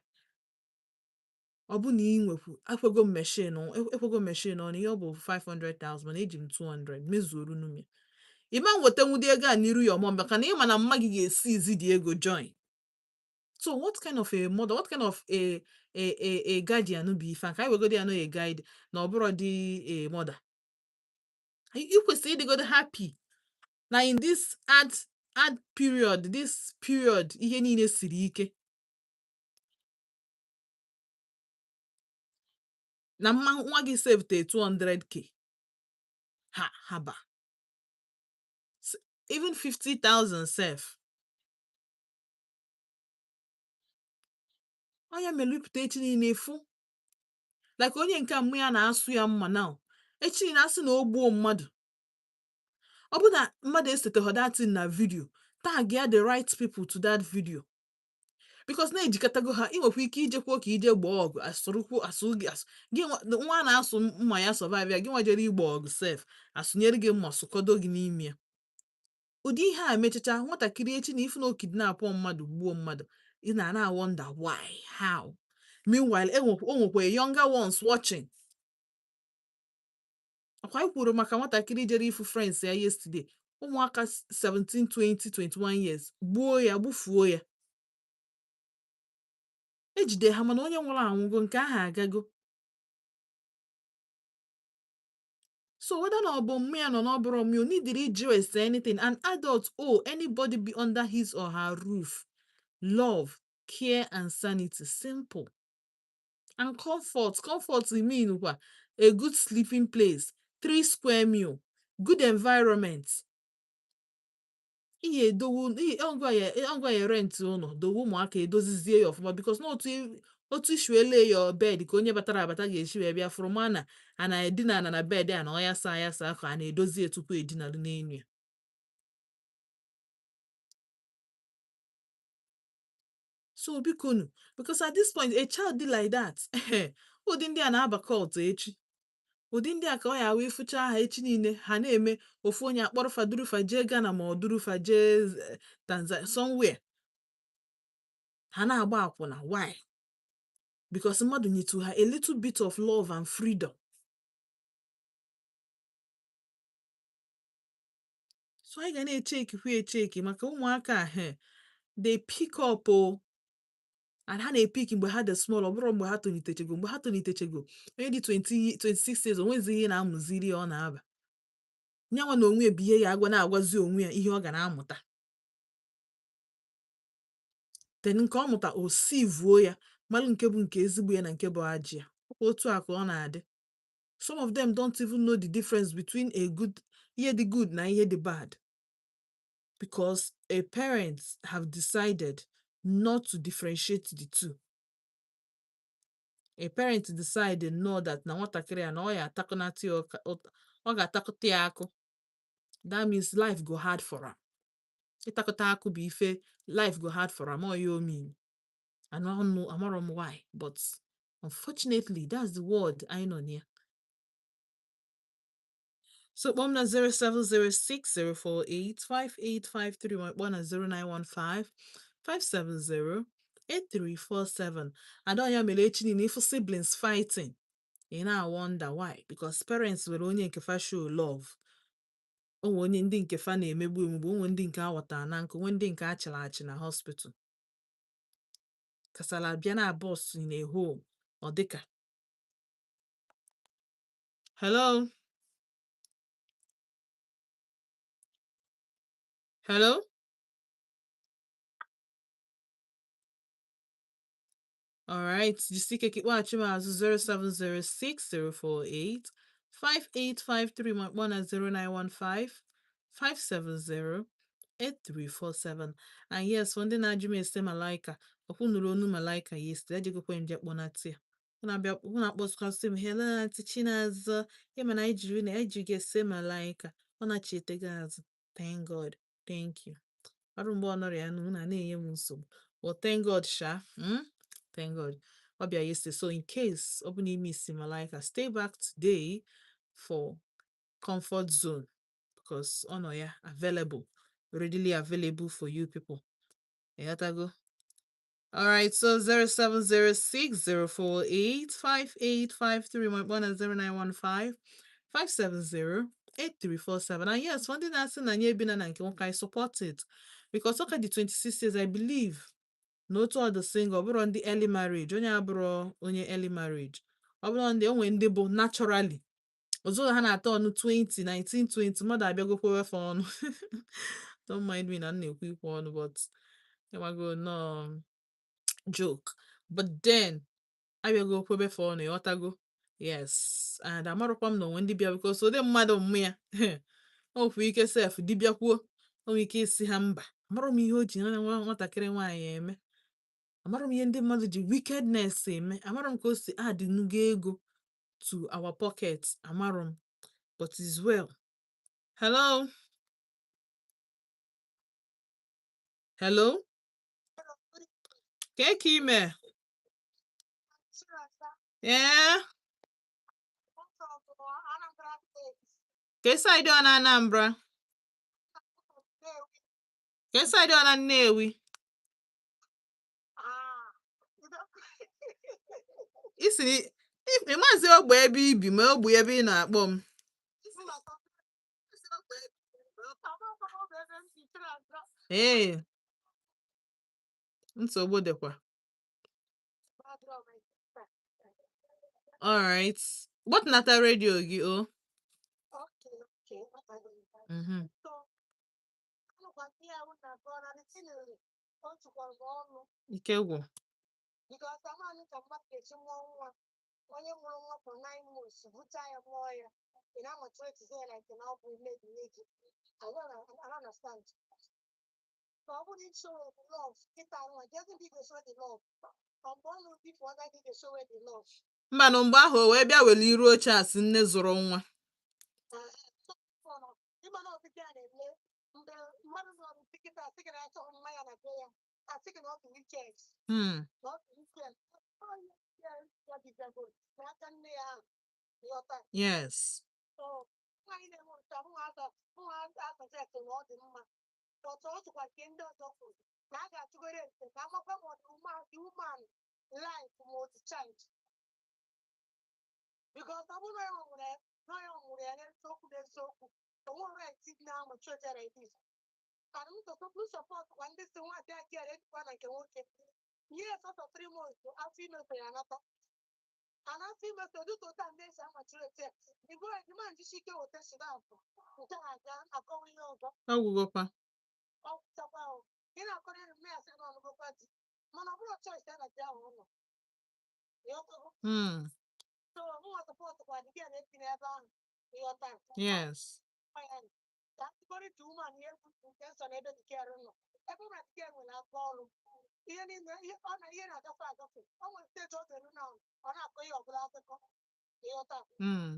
Ọ bụ na ị nwekwu ekwego m machine, ekwego m machine ọ na ihe ọ bụ 500,000, mana eji m 200 mezuoru m ya. Ịma nwetanwudi ego a n'iru ya ọmọ, maka na ịma na mma gị ga-esi izi dị ego join. So what kind of a mother, what kind of a guardian bụ ife a? Ka anyị wegodi ya no a guide na ọ bụrụ dị a mother, ị kwesịrị ịdịgodo happy na in this hard period, this period ihe niile siri ike, na mma nwa gị savete 200K ha haba, even 50,000 sef. Onye mere ịpụta echi niile efu like onye nke a mmụ ya na-asụ ya mma now, echi niile asị na o gbuo mmadụ, ọ bụ na mmadụ eseteghọ that thing na video, tag ya the right people to that video. Because na-ejikọtago ha, ị nwekwa ike ijekwuo ka ije gbaa ọgụ, asụrụkwu asụ gị asụ gị nwa na-asụ mma ya survive ya, gị nwa jere igba ọgụ sef asụnyere gị mma sụkọdo gị n'ime ya. Ụdị ihe a emechacha nwatakịrị echi na ifu na o kidnap mmadụ, gbuo mmadụ, ị na wonder why, how. Meanwhile, o nwekwa younger ones watching. Ọkwa anyị kwuru maka nwatakịrị jere ifu friends ya yesterday, ụmụaka 17, 20, 21 years gbuo ya, gbufuo ya, ejide ha, mana onye nwụrụ anwụgo, nke ahụ agago. So whether na ọ bụ mmụ ya nọ n'ọbụrụ mmụ, you need iji ese anything. An adult or anybody be under his or her roof, love, care and sanity, simple, and comfort. Comfort mean kwa a good sleeping place, three square meal, good environment. Ihe edowu ọgwa ya rent ụlọ, dowe ụmụaka, edozizie ya ọfụma, because na otu isi wee lay your bed ka onye batara abata ga-esi wee bịa fụrụ ma na a na-edina ana na bed a na ọ ya saa ya saa ka a na-edozi ya tupu edinalụ n'enu ya. So bikonu, because at this point a child dị like that, ụdị ndị a na-aba cult echi, ụdị ndị a ka ọ ya wee fụcha ha echi niile, ha na-eme ofu onye akpọrọfa durufa jee Ghana ma ọ durufa jee Tanzania somewhere, ha na-agba akwụna. Why? Because mmadụ nyetụ ha a little bit of love and freedom. So anyị ga na-echekikwa echeki maka ụmụaka a. He they pick up o, and ha na-epick mgbe ha dị small, ọ bụrụ mgbe ha tolitechego. Mgbe ha tolitechego, onye dị 20 26 years, onwezi ihe na-amụziri ya, ọ na-aba nyanwa na onwe ya bụ ihe ya agwa na-agwazi onwe ya ihe ọ ga na-amụta. Then nke ọ mụta, o sivuo ya, malụ nke bụ nke ezigbo ya na nke bụ ajị ya. Ọkwa otu a ka ọ na-adị. Some of them don't even know the difference between a good, ihe dị good na ihe dị bad, because a parent have decided not to differentiate the two. A parent decided know that na nwatakịrị a na ọ ya atakọnata ya ọ ga-atakọta ya akụ. That means life go hard for am. Ịtakọta akụ bụ ife life go hard for am, ọ ya o mean. I don't know, amarọ m why, but unfortunately that's the world anyị nọ na ya. So kpọọ m na 07060485853, ma kpọọ na 0915 570 8347. Ada ya mere echi niile ifu siblings fighting, ị na-wonder why, because parents nwere onye nke fa show love, onwe onye ndị nke fa na-emegbu emegbu, onwe ndị nke awọtara na nkụ, onwe ndị nke achịrị achị na hospital. Kasala bịa na bọs in a home, ọ dịka. Hello, hello. All right, jisike ka ịkpọghachi m azụ 0706048 5853, ma kpọọ na 0915 570 8347. And yes, for ndị na-ajụ m ese Malaika, ọkwụ nụrụ onu Malaika yesterday, ejegokwe nje kpọnata ya. Hụ na-akpọskwasị m, "Hello, Aunty Chinazọ, ịma na anyị jiri na eji gị ese Malaika, ọ na-achite gị azụ." Thank God, thank you. Ọrụ mgbe ọ nọrọ ya nụ na na-enye m nsogbu. Well, thank God sha, Thank God ọ bịa yesterday. So in case ọ bụ na ime isi Malaika, stay back today for comfort zone, because ọ nọ ya available, readily available for you people. Ịghọtago? All right, so 07060485853, my one at 0915 570 8347. And yes, one thing that's in na na nke nwoke, I support it because okay, the 26 years, I believe n'otu ọ dị single, ọ bụrụ ndị early marriage, onye abụrụ onye early marriage, ọ bụrụ ndị onwe ndị bụ naturally ọzọ ha na-atọ ọnụ 20 19 20, mmadụ abịagokwa wefe ọnụ. Don't mind me na m na-ekwu ikwu ọnụ, but ịmago nnọọ joke. But then abịago kwebefe ọnụ, ịghọtago? Yes, and amarụkwa m na onwe ndị bịa, because ụdị mmadụ mmụ ya o nwekwa ike sef dibịa kwuo, o nwere ike isi ha mba. Amarọ m ihe o ji nwatakịrị nwaanyị eme, amarọ m ihe ndị mmadụ ji wickedness eme, amarọ m ka o si add nugo ego to our pocket, amarọ m, but is well. Hello, hello. Kee ka ime? Ee, kee side ọ na Anambra? Kee side ọ na Nnewi? Isi ị maazị ogbe ebe ibi ma ogbe ebe ị na-akpọ m. Ee, nsogbu dịkwa. Alright. Gbatịnata redio gị o. Mhm. Ike gwụ. Mbanụ mgbe ahụ o wee bịa were iru oche a sị nne zụrụ nwa. Hmm. Yes. Ọ gwụgokwa. Hmm. Yes. Hmm.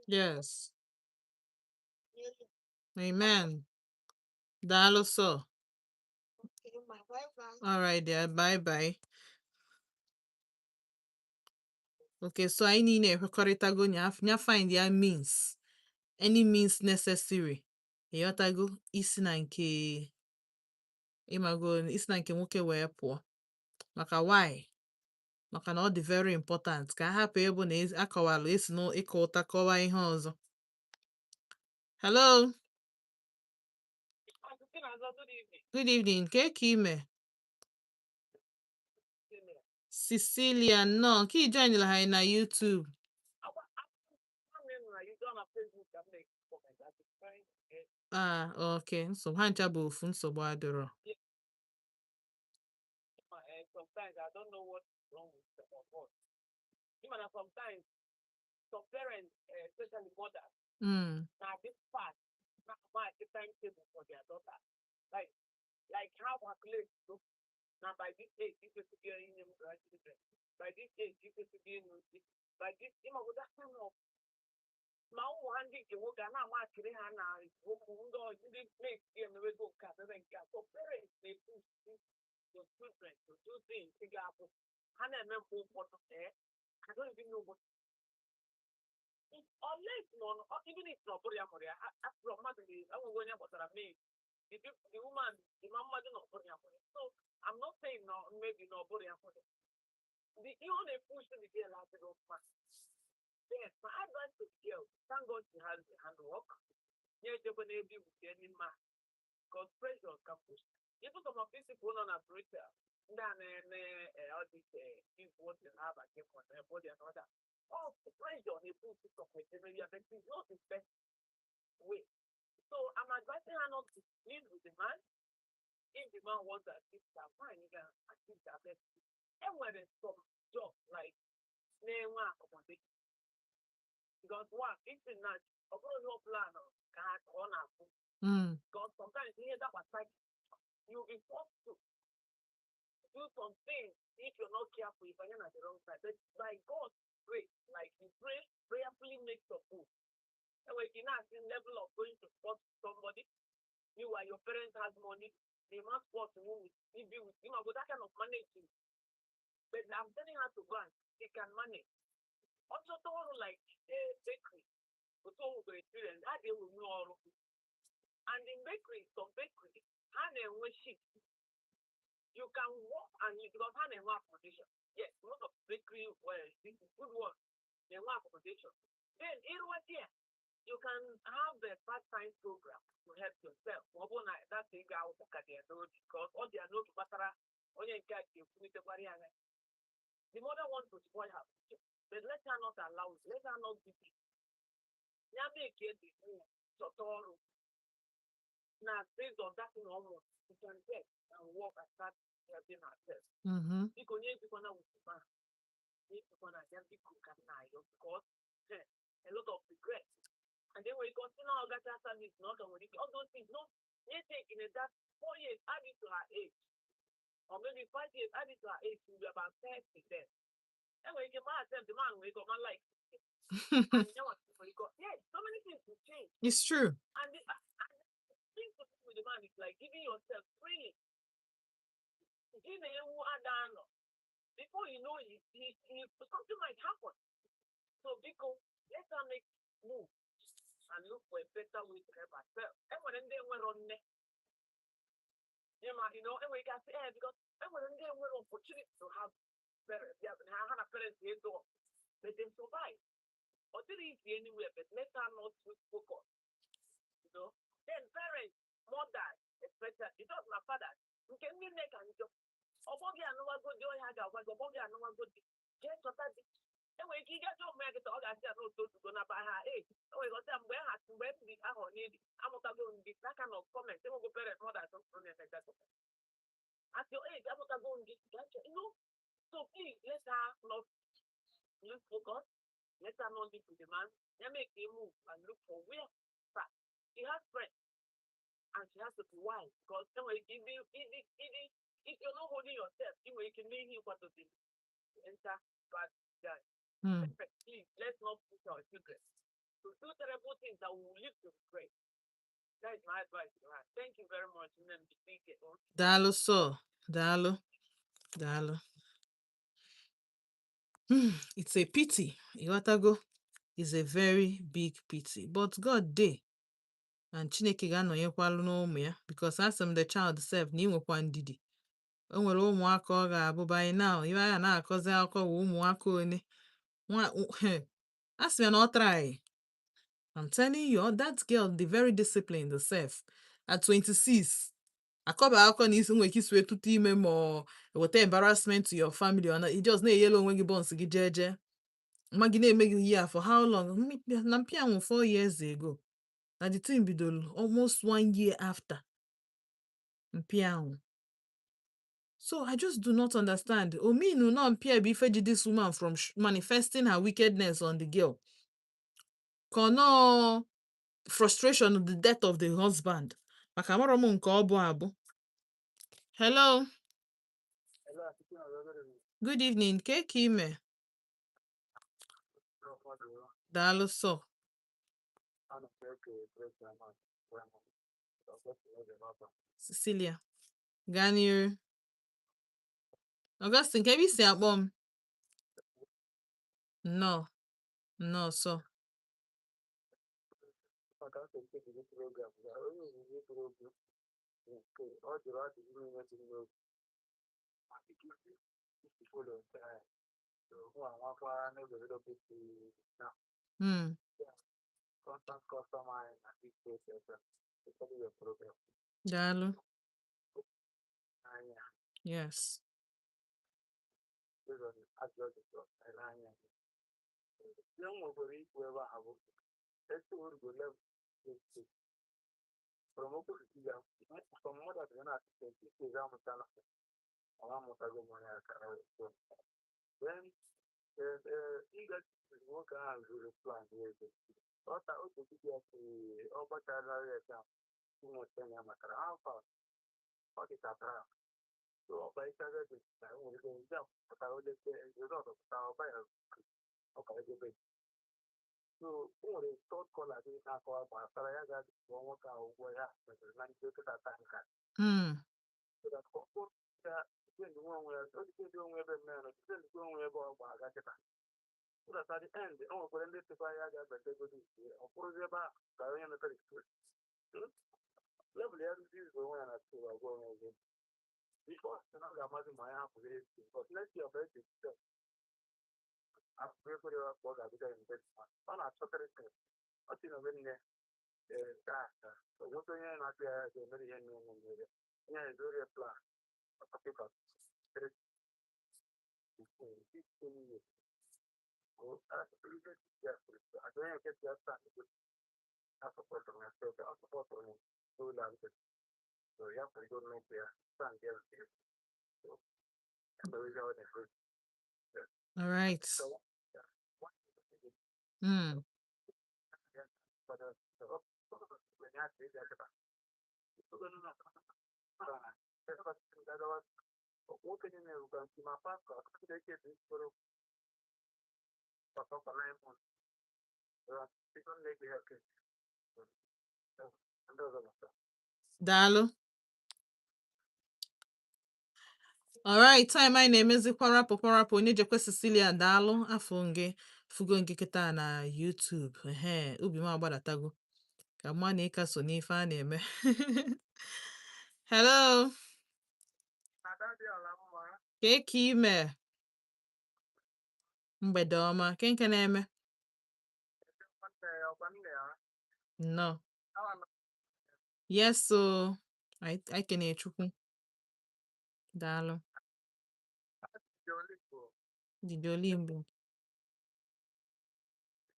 Yes. Amen. Daalụ sọ. All right there. Bye bye. Okay, so anyị niile ekwekọrịtago nya find ya means, any means necessary. Ịghọtago isi na nke ịmago isi na nke nwoke wee pụọ. Maka why? Maka na ọ dị very important ka a hapụ ịbụ na akọwalụ esi n'ịkọ ụta kọwaa ihe ọzọ. Hello, good evening. Ke ka ime? Cecilia nnọọ nke i joinla ha na YouTube. Ah, okay. Nsogbu ha ncha bụ ofu nsogbu adịrọ. Mm. If the man wants to assist her, fine, he can assist her. But enwere some job like na-enwe accommodation. Because one, isi na ọ bụrụ ihe ọbụla nọ ka ha ka ọ na-afụ. Because sometimes ihe dakwasa gị, you'll be forced to do some things if you're not careful, if you're not the wrong side. But by God's grace, like you pray, prayerfully make your move. And when you not in level of going to spot somebody, you are your parents has money, they must spot you with be with you know, but that kind of managing. But I'm telling her to go and she can manage. Also, like a bakery, otu o nwegoro experience, ha ga-ewenwu ọrụ. And in bakery, some bakery, ha na-enwe shift. You can work and you because ha na-enwe accommodation. Yes, most of bakery, well, this is good one, na-enwe accommodation. Then ịrụwa there, you can have a part-time program to help yourself. Ma ọ bụrụ na that ịga akwụkwọ ka dị ya n'obi, because ọ dị ya n'obi kpatara onye nke a ga-ekwunitekwara ya anya. The mother wants to spoil her future, but let her not allow it. Let her not give it. Ya make the move, chọta ọrụ. Na based on that thing ọ mụrụ, she can get and work and start helping herself. Biko nye ebikwana with the man. Nye ebikwana ya biko ka m na-ayọ because a lot of regret. And then when you consider ọ gacha service na ọ ka nwere ike, all those things, no, nye take in that 4 years, add it to her age. Or maybe 5 years, add it to her age, she will be about 30 then. Enwere ike ma accept the man nwere ike ọma like and you know what nwere ike, yes, so many things will change. It's true. And the thing to do with the man is like giving yourself freely. Gị na ewu ada anọ. Before you know it, something might happen. So biko, let her make move and look for a better way to help herself. Enwere ndị enwero nne. Ịma, enwere ike asị, eh, because enwere ndị enwere opportunity to have parents. Yeah, ha na parents eto, but they survive. Ọ dịrị easy anywhere, but let her not lose focus. Then parents, mothers, especially, it does my fathers, nke ndị nne ka njọ. Ọgbọ gị anụwago di ọhịa ga-agwa gị, ọgbọ gị anụwago di. Jee chọta di. Enwere ike ịga jụọ ụmụ ya kịta ọ ga-asị ya n'otu otugo na ba ha ee enwere ike ọsị ya mgbe ha mgbe m dị ahọ n'ili amụtago m gị, that kind of comment. Enwego parents, mothers na-eme that comment. At your age amụtago m gị, gaa chọọ. So please let her not lose focus. Let her not live with the man. Let make a move and look for where to start. She has friends and she has to be wise because enwere ike ịdị if you're not holding yourself, ị nwere ike mee ihe ịkwadobe to enter bad guy. Please, let's not push our children to do terrible things that will lead to regret. That is my advice to her. Thank you very much. Nne m, jisi ike. Daalụ sọ, daalụ, daalụ. It's a pity. Ịghọtago? It's a very big pity. But God dey and Chineke ga-anọnyekwalụ n'ụmụ ya because asị m the child sef na inwekwa ndidi. O nwere ụmụaka ọ ga-abụ by now ibe a na-akọzi akụkọ bụ ụmụaka one nwa a sị ya na ọ try. I'm telling you, that girl dị very disciplined sef. At 26, akọba akụkọ na isi nwere ike isi wee tụta ime ma ọ weta embarrassment to your family ọ na i just na-eyelu onwe gị buns gị jee jee mma gị na-eme gị ihe a for how long. Na mpịa nwụ 4 years ago na the thing bidoro almost one year after mpịa nwụ. So I just do not understand. Ominu no mpịa bụ ife ji this woman from manifesting her wickedness on the girl ka ọ nọọ frustration of the death of the husband maka amarọ m nke ọ bụ abụ. Hello. Hello, Good evening. Ke ka ime? Daalụ sọ. Ana m eke program. Cecilia, gaa n'iru. Augustine, ka ebe isi akpọ m? Nnọọ, nnọọ sọ. Maka nsogbu program ga onye izizi kwuru okwu nke ọ jụrụ ajụjụ niile dị n'okwu isi follow nke anyị so mụ anwakwa na-edevelop na constant customer anyị na this process especially your program. Daalụ. Anya based on ajụjụ ọ jụrụ ele anya ihe m nwekwara ikwu ebe a bụ etu orugo level. From okwu ya, from mother to na 26 amụtala, ọ amụtago m onye akara. Then ịga nwoke ahụ zuru plan ego ọta otu dibịa si ọ gbachara ya ka ụmụnne ya matara afọ ọ dị ka trap. So ọ baịchaga gị na nwere ike ndị a pụtara olete resọt pụtara ọba ya ọka ego. So o nwere third caller dị na-akọwa gbasara ya ga-akwụọ nwoke ahụ ụgwọ ya mesịrị na ndị oketa ata nka so that ọ bụrụ ya depend nwe onwe ya, o depend onwe ebe mmiri nọ, depend onwe ebe ọ gba aga kịta, so that at the end o nwekwara ndị sịkwa ya ga-abata ego dị ise ọ kwụrụzi ebe ahụ ka onye mepere school level ya rụzi izu onwe ya na school agwa onwe ego before sị na ọ ga-amasị ma ya hapụrụ esi. But let's say of esi akwụkwọ ego ya ka ọ ga-abịa investment ọ na-achọkarị. Ọ sị na onwe nne ee nke a ka nweta onye na-akpị ya ga-emere ihe nne onwe mere onye na-ezori ya plan ọkpịkọ 3, 15, 15 years. Onye nke si asa asọpọtụrụ ya, ọ sọpọtụrụ ya n'ụlọ akwụkwọ, so ya kwado n'ụkwụ ya stand ya. So ya mere ihe ọ na-ekwu. All right. So nwoke na-erukwa nti ma pastọ Chineke dị mkpụrụ papa 9 months. Ndị ọzọ bata. Daalụ. Alright, time anyị na-emezi kwarapụ kwarapụ. Onye jekwe Cecilia, daalụ. Afọ nge fugo nke kịta na YouTube. Ehe, obi m agbadatago ka mma na ịka so n'ife a na-eme. Hello. Ada dị ala mma. Ka ka ime? Mgbede ọma. Ke nke na-eme? Nwanne ya ọkwa nne ya. Nnọọ. Awa na. Yes o, anyị kene Chukwu. Daalụ. Dị oligbo. Didi olimbo.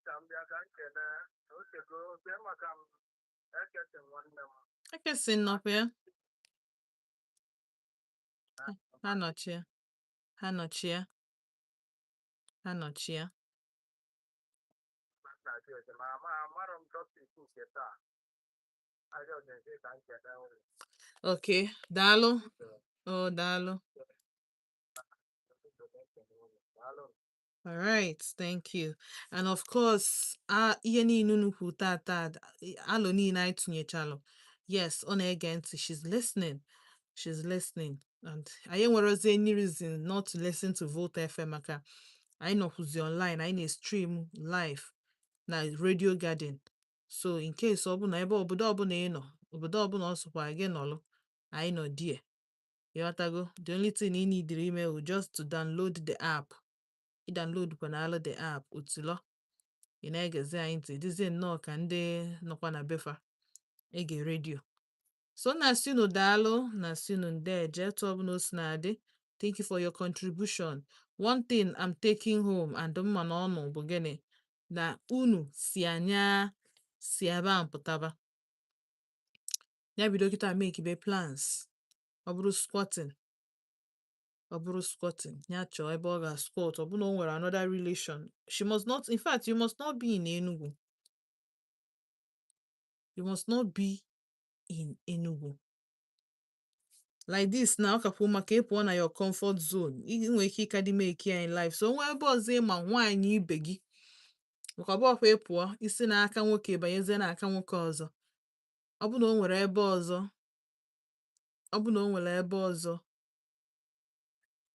Ka m bịa ka m kene ochego bịa maka m ekete nwanne m. Ekesi nnọkwa ya. Ha nọchie, ha nọchie, ha nọchie. Na eze ma ama amarọ m topic nke taa ajọ na-eze ka m kene ụlọ. Okay, daalụ o, daalụ. Daalụ. All right, thank you. And of course, ihe niile unu kwu tata, alụ niile anyị tụnyechalụ. Yes, ọ na-ege ntị. She's listening. She's listening. And anyị enwerozi any reason not to listen to Volt FM maka anyị nọkwuzi online, anyị na-stream live na Radio Garden. So in case ọ bụ na ebe obodo ọbụla ị nọ, obodo ọbụla ọ sọkwa gị nọlụ, anyị nọ there. Ịghọtago? The only thing ị need ime bụ just to download the app. Ị download kwanalụ the app otulọ ị na-egezi anyị ntị, dịzie nnọọ ka ndị nọkwa na befa ege redio. So na asị unu daalụ, na asị unu ndeeje etu ọbụla o si na-adị. Thank you for your contribution. One thing I'm taking home and mma na ọnụ bụ gịnị? Na unu si anya si ebe a pụtaba. Ya bido kịta make be plans. Ọ bụrụ squatting, ọ bụrụ squatting, ya chọọ ebe ọ ga-squat. Ọ bụrụ na o nwere another relation, she must not, in fact, you must not be in Enugu. You must not be in Enugu. Like this na ọ kakwu maka ị pụọ na your comfort zone. Ị nwere ike ịka dị make ya in life. So onwe ebe ọzọ ịma nwaanyị ibe gị maka ọ bụghịkwa ị pụọ isi n'aka nwoke banyezie n'aka nwoke ọzọ. Ọ bụ na o nwere ebe ọzọ, ọ bụ na o nwere ebe ọzọ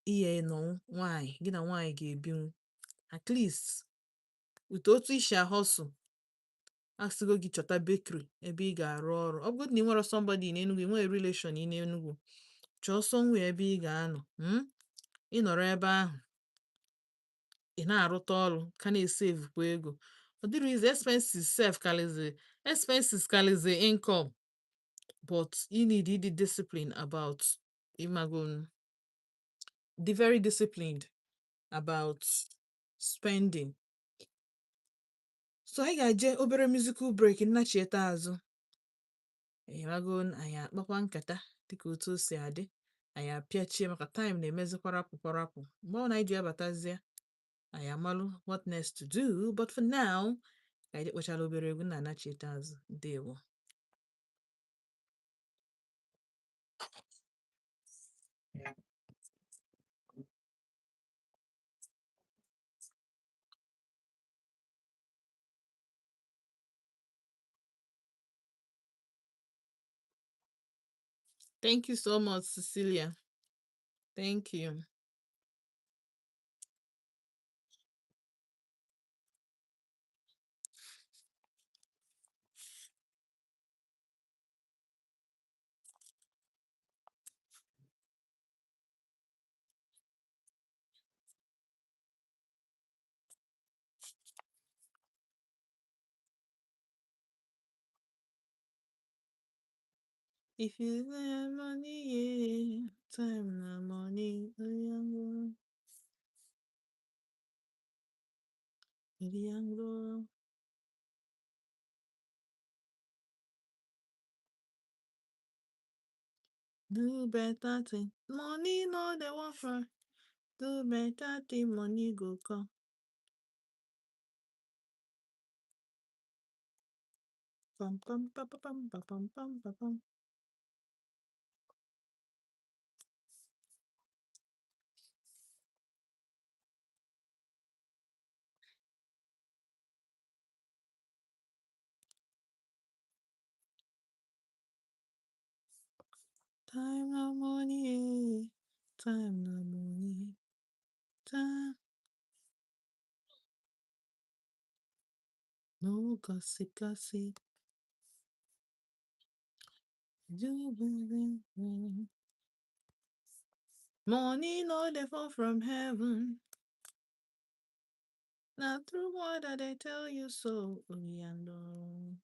ihe nọ nwaanyị gị na nwaanyị ga-ebinwu, at least with otu isi ahọsụ asịgo gị chọta bakery ebe ị ga-arụ ọrụ. Ọ bụrụ na ị nwere somebody in Enugu, ị nwere relation in Enugu, chọọ somewhere ebe ị ga-anọ, Ị nọrọ ebe ahụ, ị na-arụta ọrụ ka na-esevukwa ego. Ọ dịrị easy, expenses sef karịzị, expenses karịzị income, but you need ịdị discipline about ịmago, dị very disciplined about spending. So anyị ga-eje obere musical break, nnachieta azụ. Ịmago anyị akpakwa nkata dịka otu o si adị, anyị apịachie maka time na-emezi kwarapụ kwarapụ. Mgbe ọ na anyị ji abatazie, anyị amalụ what next to do. But for now, ka anyị kpọchara obere egwu na anachite azụ. Ndewo. Thank you so much, Cecilia. Thank you. If you have money, yeah, time na money. Oriango, Oriango, do better thing. Money no dey want for. Do better thing, money go come. Pam pam pam pam pam pam pam pam pam pam. Time na money, eh. Time na money. Time no gossip gossip. Do better thing. Money no dey fall from heaven. Now through what I tell you so. Oriango,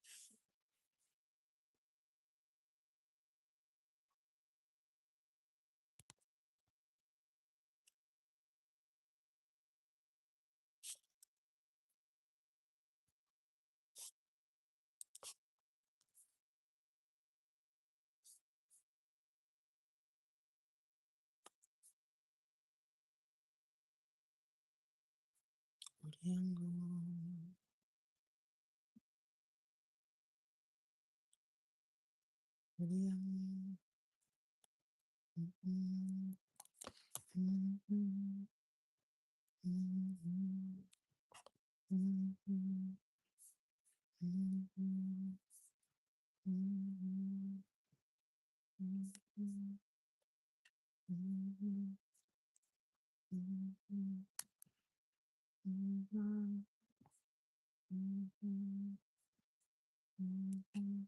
Oriango, Oriango. Mm, mm, mm, mm, mm, mm, mm, mm, mm, mm, mm, mm, mm, mm, mm, mm, mm, mm, mm, mm.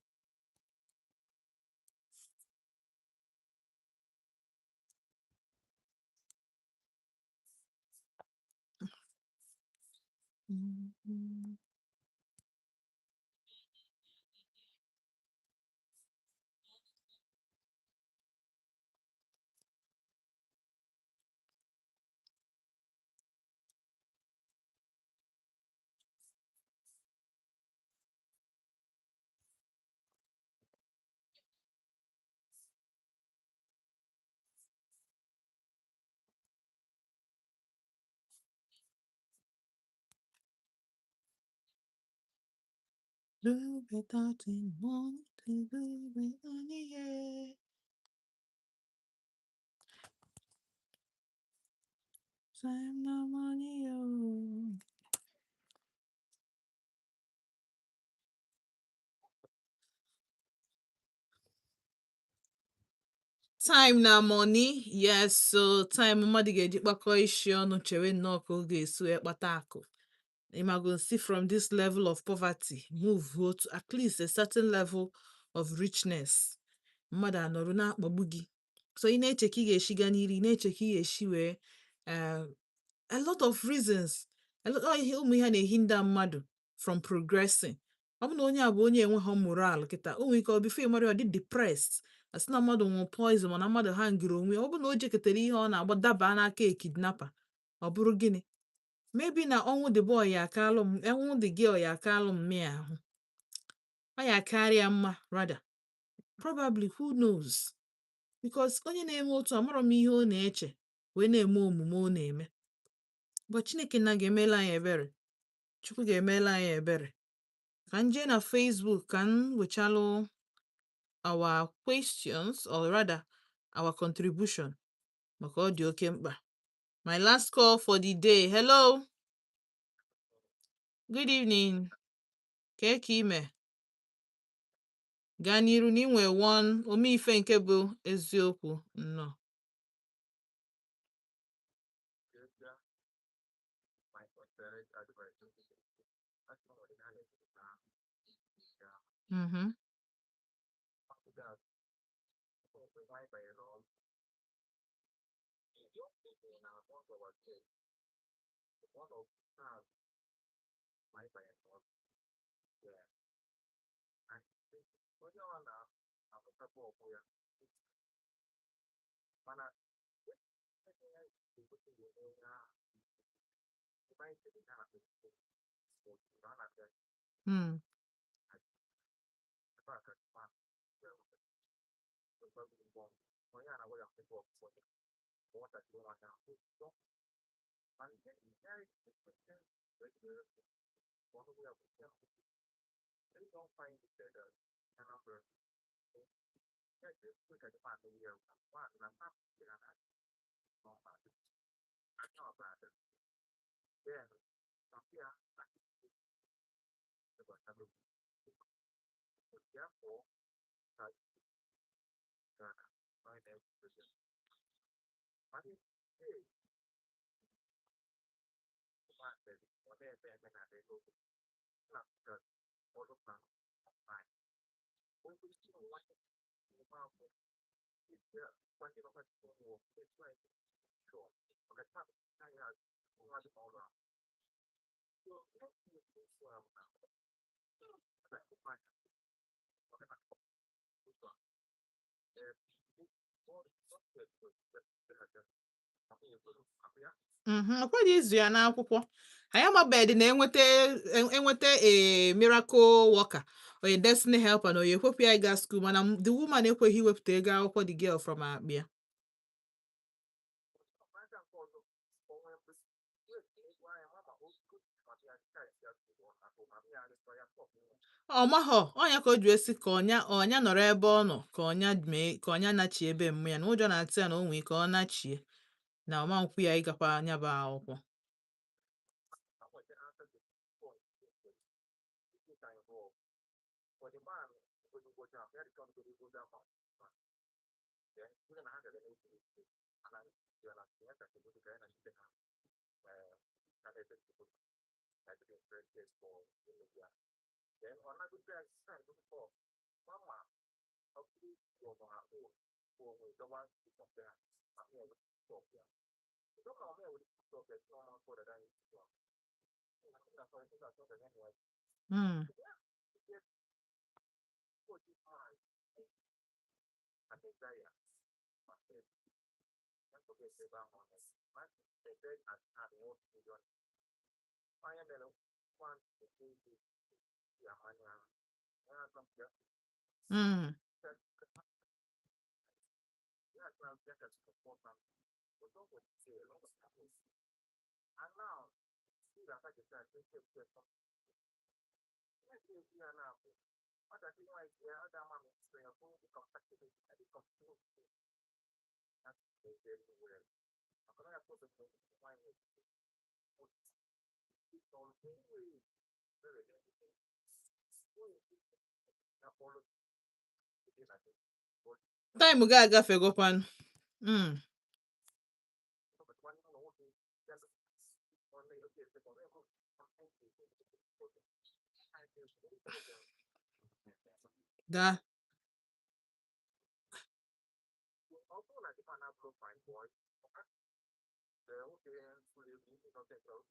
Mm. Do better thing, money to do better, yeah. Time na money, oh. Time na money, yes. So time mmadụ ga-eji kpakọọ isi ọnụ chere nnọọ ka ọ ga-esi wee kpata akụ. Ịmago si from this level of poverty move to at least a certain level of richness. Mmadụ anọrụ na-akpagbu gị. So ị na-eche ka ị ga-esi gaa n'iru, ị na-eche ka ị ga-esi wee a lot of reasons, a lot ọ ihe ụmụ ihe na-ehinda mmadụ from progressing. Ọ bụ na onye a bụ onye enweghị moral kịta, o nwere ike ọ before ị mara ya, ọ dị depressed, asị na mmadụ nwụrụ poison, mana mmadụ ha ngiri onwe ya. Ọ bụ na o jekọtara ihe ọ na-agba daba n'aka e kidnapper, ọ bụrụ gịnị? Maybe na ọnwụ the boy ya akalụ m, ọnwụ the girl ya akalụ m mmịa ahụ, ọ ya karịa mma rather. Probably, who knows, because onye na-eme otu amarọ m ihe ọ na-eche wee na-eme omume ọ na-eme. But Chineke na ga-emela anyị ebere. Chukwu ga-emela anyị ebere. Ka m jee na Facebook ka m wechalụ our questions, or rather our contribution, maka ọ dị oke mkpa. My last call for the day. Hello, good evening. Kee ka ime? Gaa n'iru na inwe one omeife nke bụ eziokwu. Nnọọ. Ọ kwaghị izu ya n'akwụkwọ. Anyị amabeghị na enweta enweta a miracle worker or a destiny helper na oyi ekwepụ ya ịga school, mana the woman ekweghị iwepụta ego akwụkwọ the girl from akpa ya. Ọ maghọ ọnya ka o ji esi ka ọnya ọnya nọrọ ebe ọ nọ, ka ọnya mee ka ọnya nachie ebe mmụ ya na ụjọ na-atụ ya na o nwee ka ọ nachie na ọma nkwụ ya ịgakwa anya bụ akwụkwọ. Time ga-agafegokwanụ. Daa.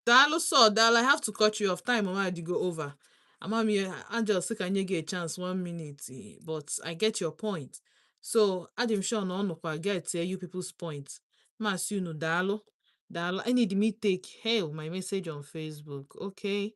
Daalụ sọ, daalụ. I have to cut you off. Time mama go over. Ama m ihe Angel sị ka nye gị a chance one minute, but I get your point. So adị m sure na ọ nụkwa get you people's point. Masị unu daalụ. Daalụ. I need me take hell my message on Facebook. Okay.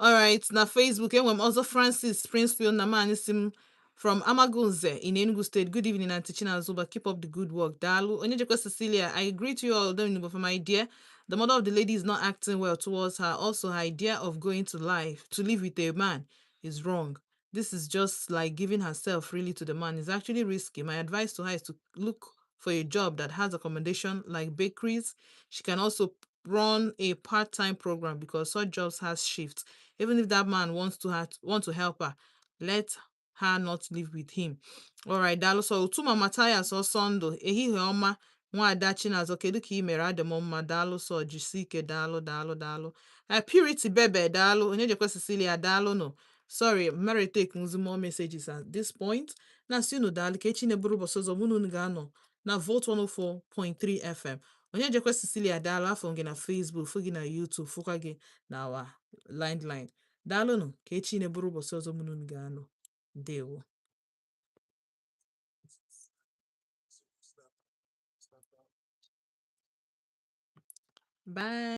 Alright, na Facebook enwe m ọzọ Francis Princefield na man si m from Amagunze in Enugu State. Good evening, Auntie Chinazuba. Keep up the good work. Dalu. Onyejekwe Cecilia, I greet you all. Don't know, but for my dear, the mother of the lady is not acting well towards her. Also, her idea of going to life, to live with a man, is wrong. This is just like giving herself freely to the man. It's actually risky. My advice to her is to look for a job that has accommodation like bakeries. She can also run a part-time program because such jobs has shifts. Even if that man wants to want to help her, let her not live with him. Alright, daalụ. So Utuma Mathias Ọsọndụ, ehihie ọma nwaada Chinazọ, kedu ka ị mere? Adị m mma, daalụ. So jisie ike, daalụ, daalụ, daalụ. Purity Bebe, daalụ. Onyejekwe Cecilia, daalụ. No, sorry, Mary, take nzi more messages at this point. Na-asị unu daalụ, ka echi na-eburu ụbọchị ọzọ mụ na unu ga-anọ na Volt 104.3 FM. Onyejekwe Cecilia, daalụ. Afọ gị na Facebook, fụ gị na YouTube, fụkwa gị na our landline. Daalụnụ, ka echi na-eburu ụbọchị ọzọ mụ na unu ga-anọ. Ndewo. Bye.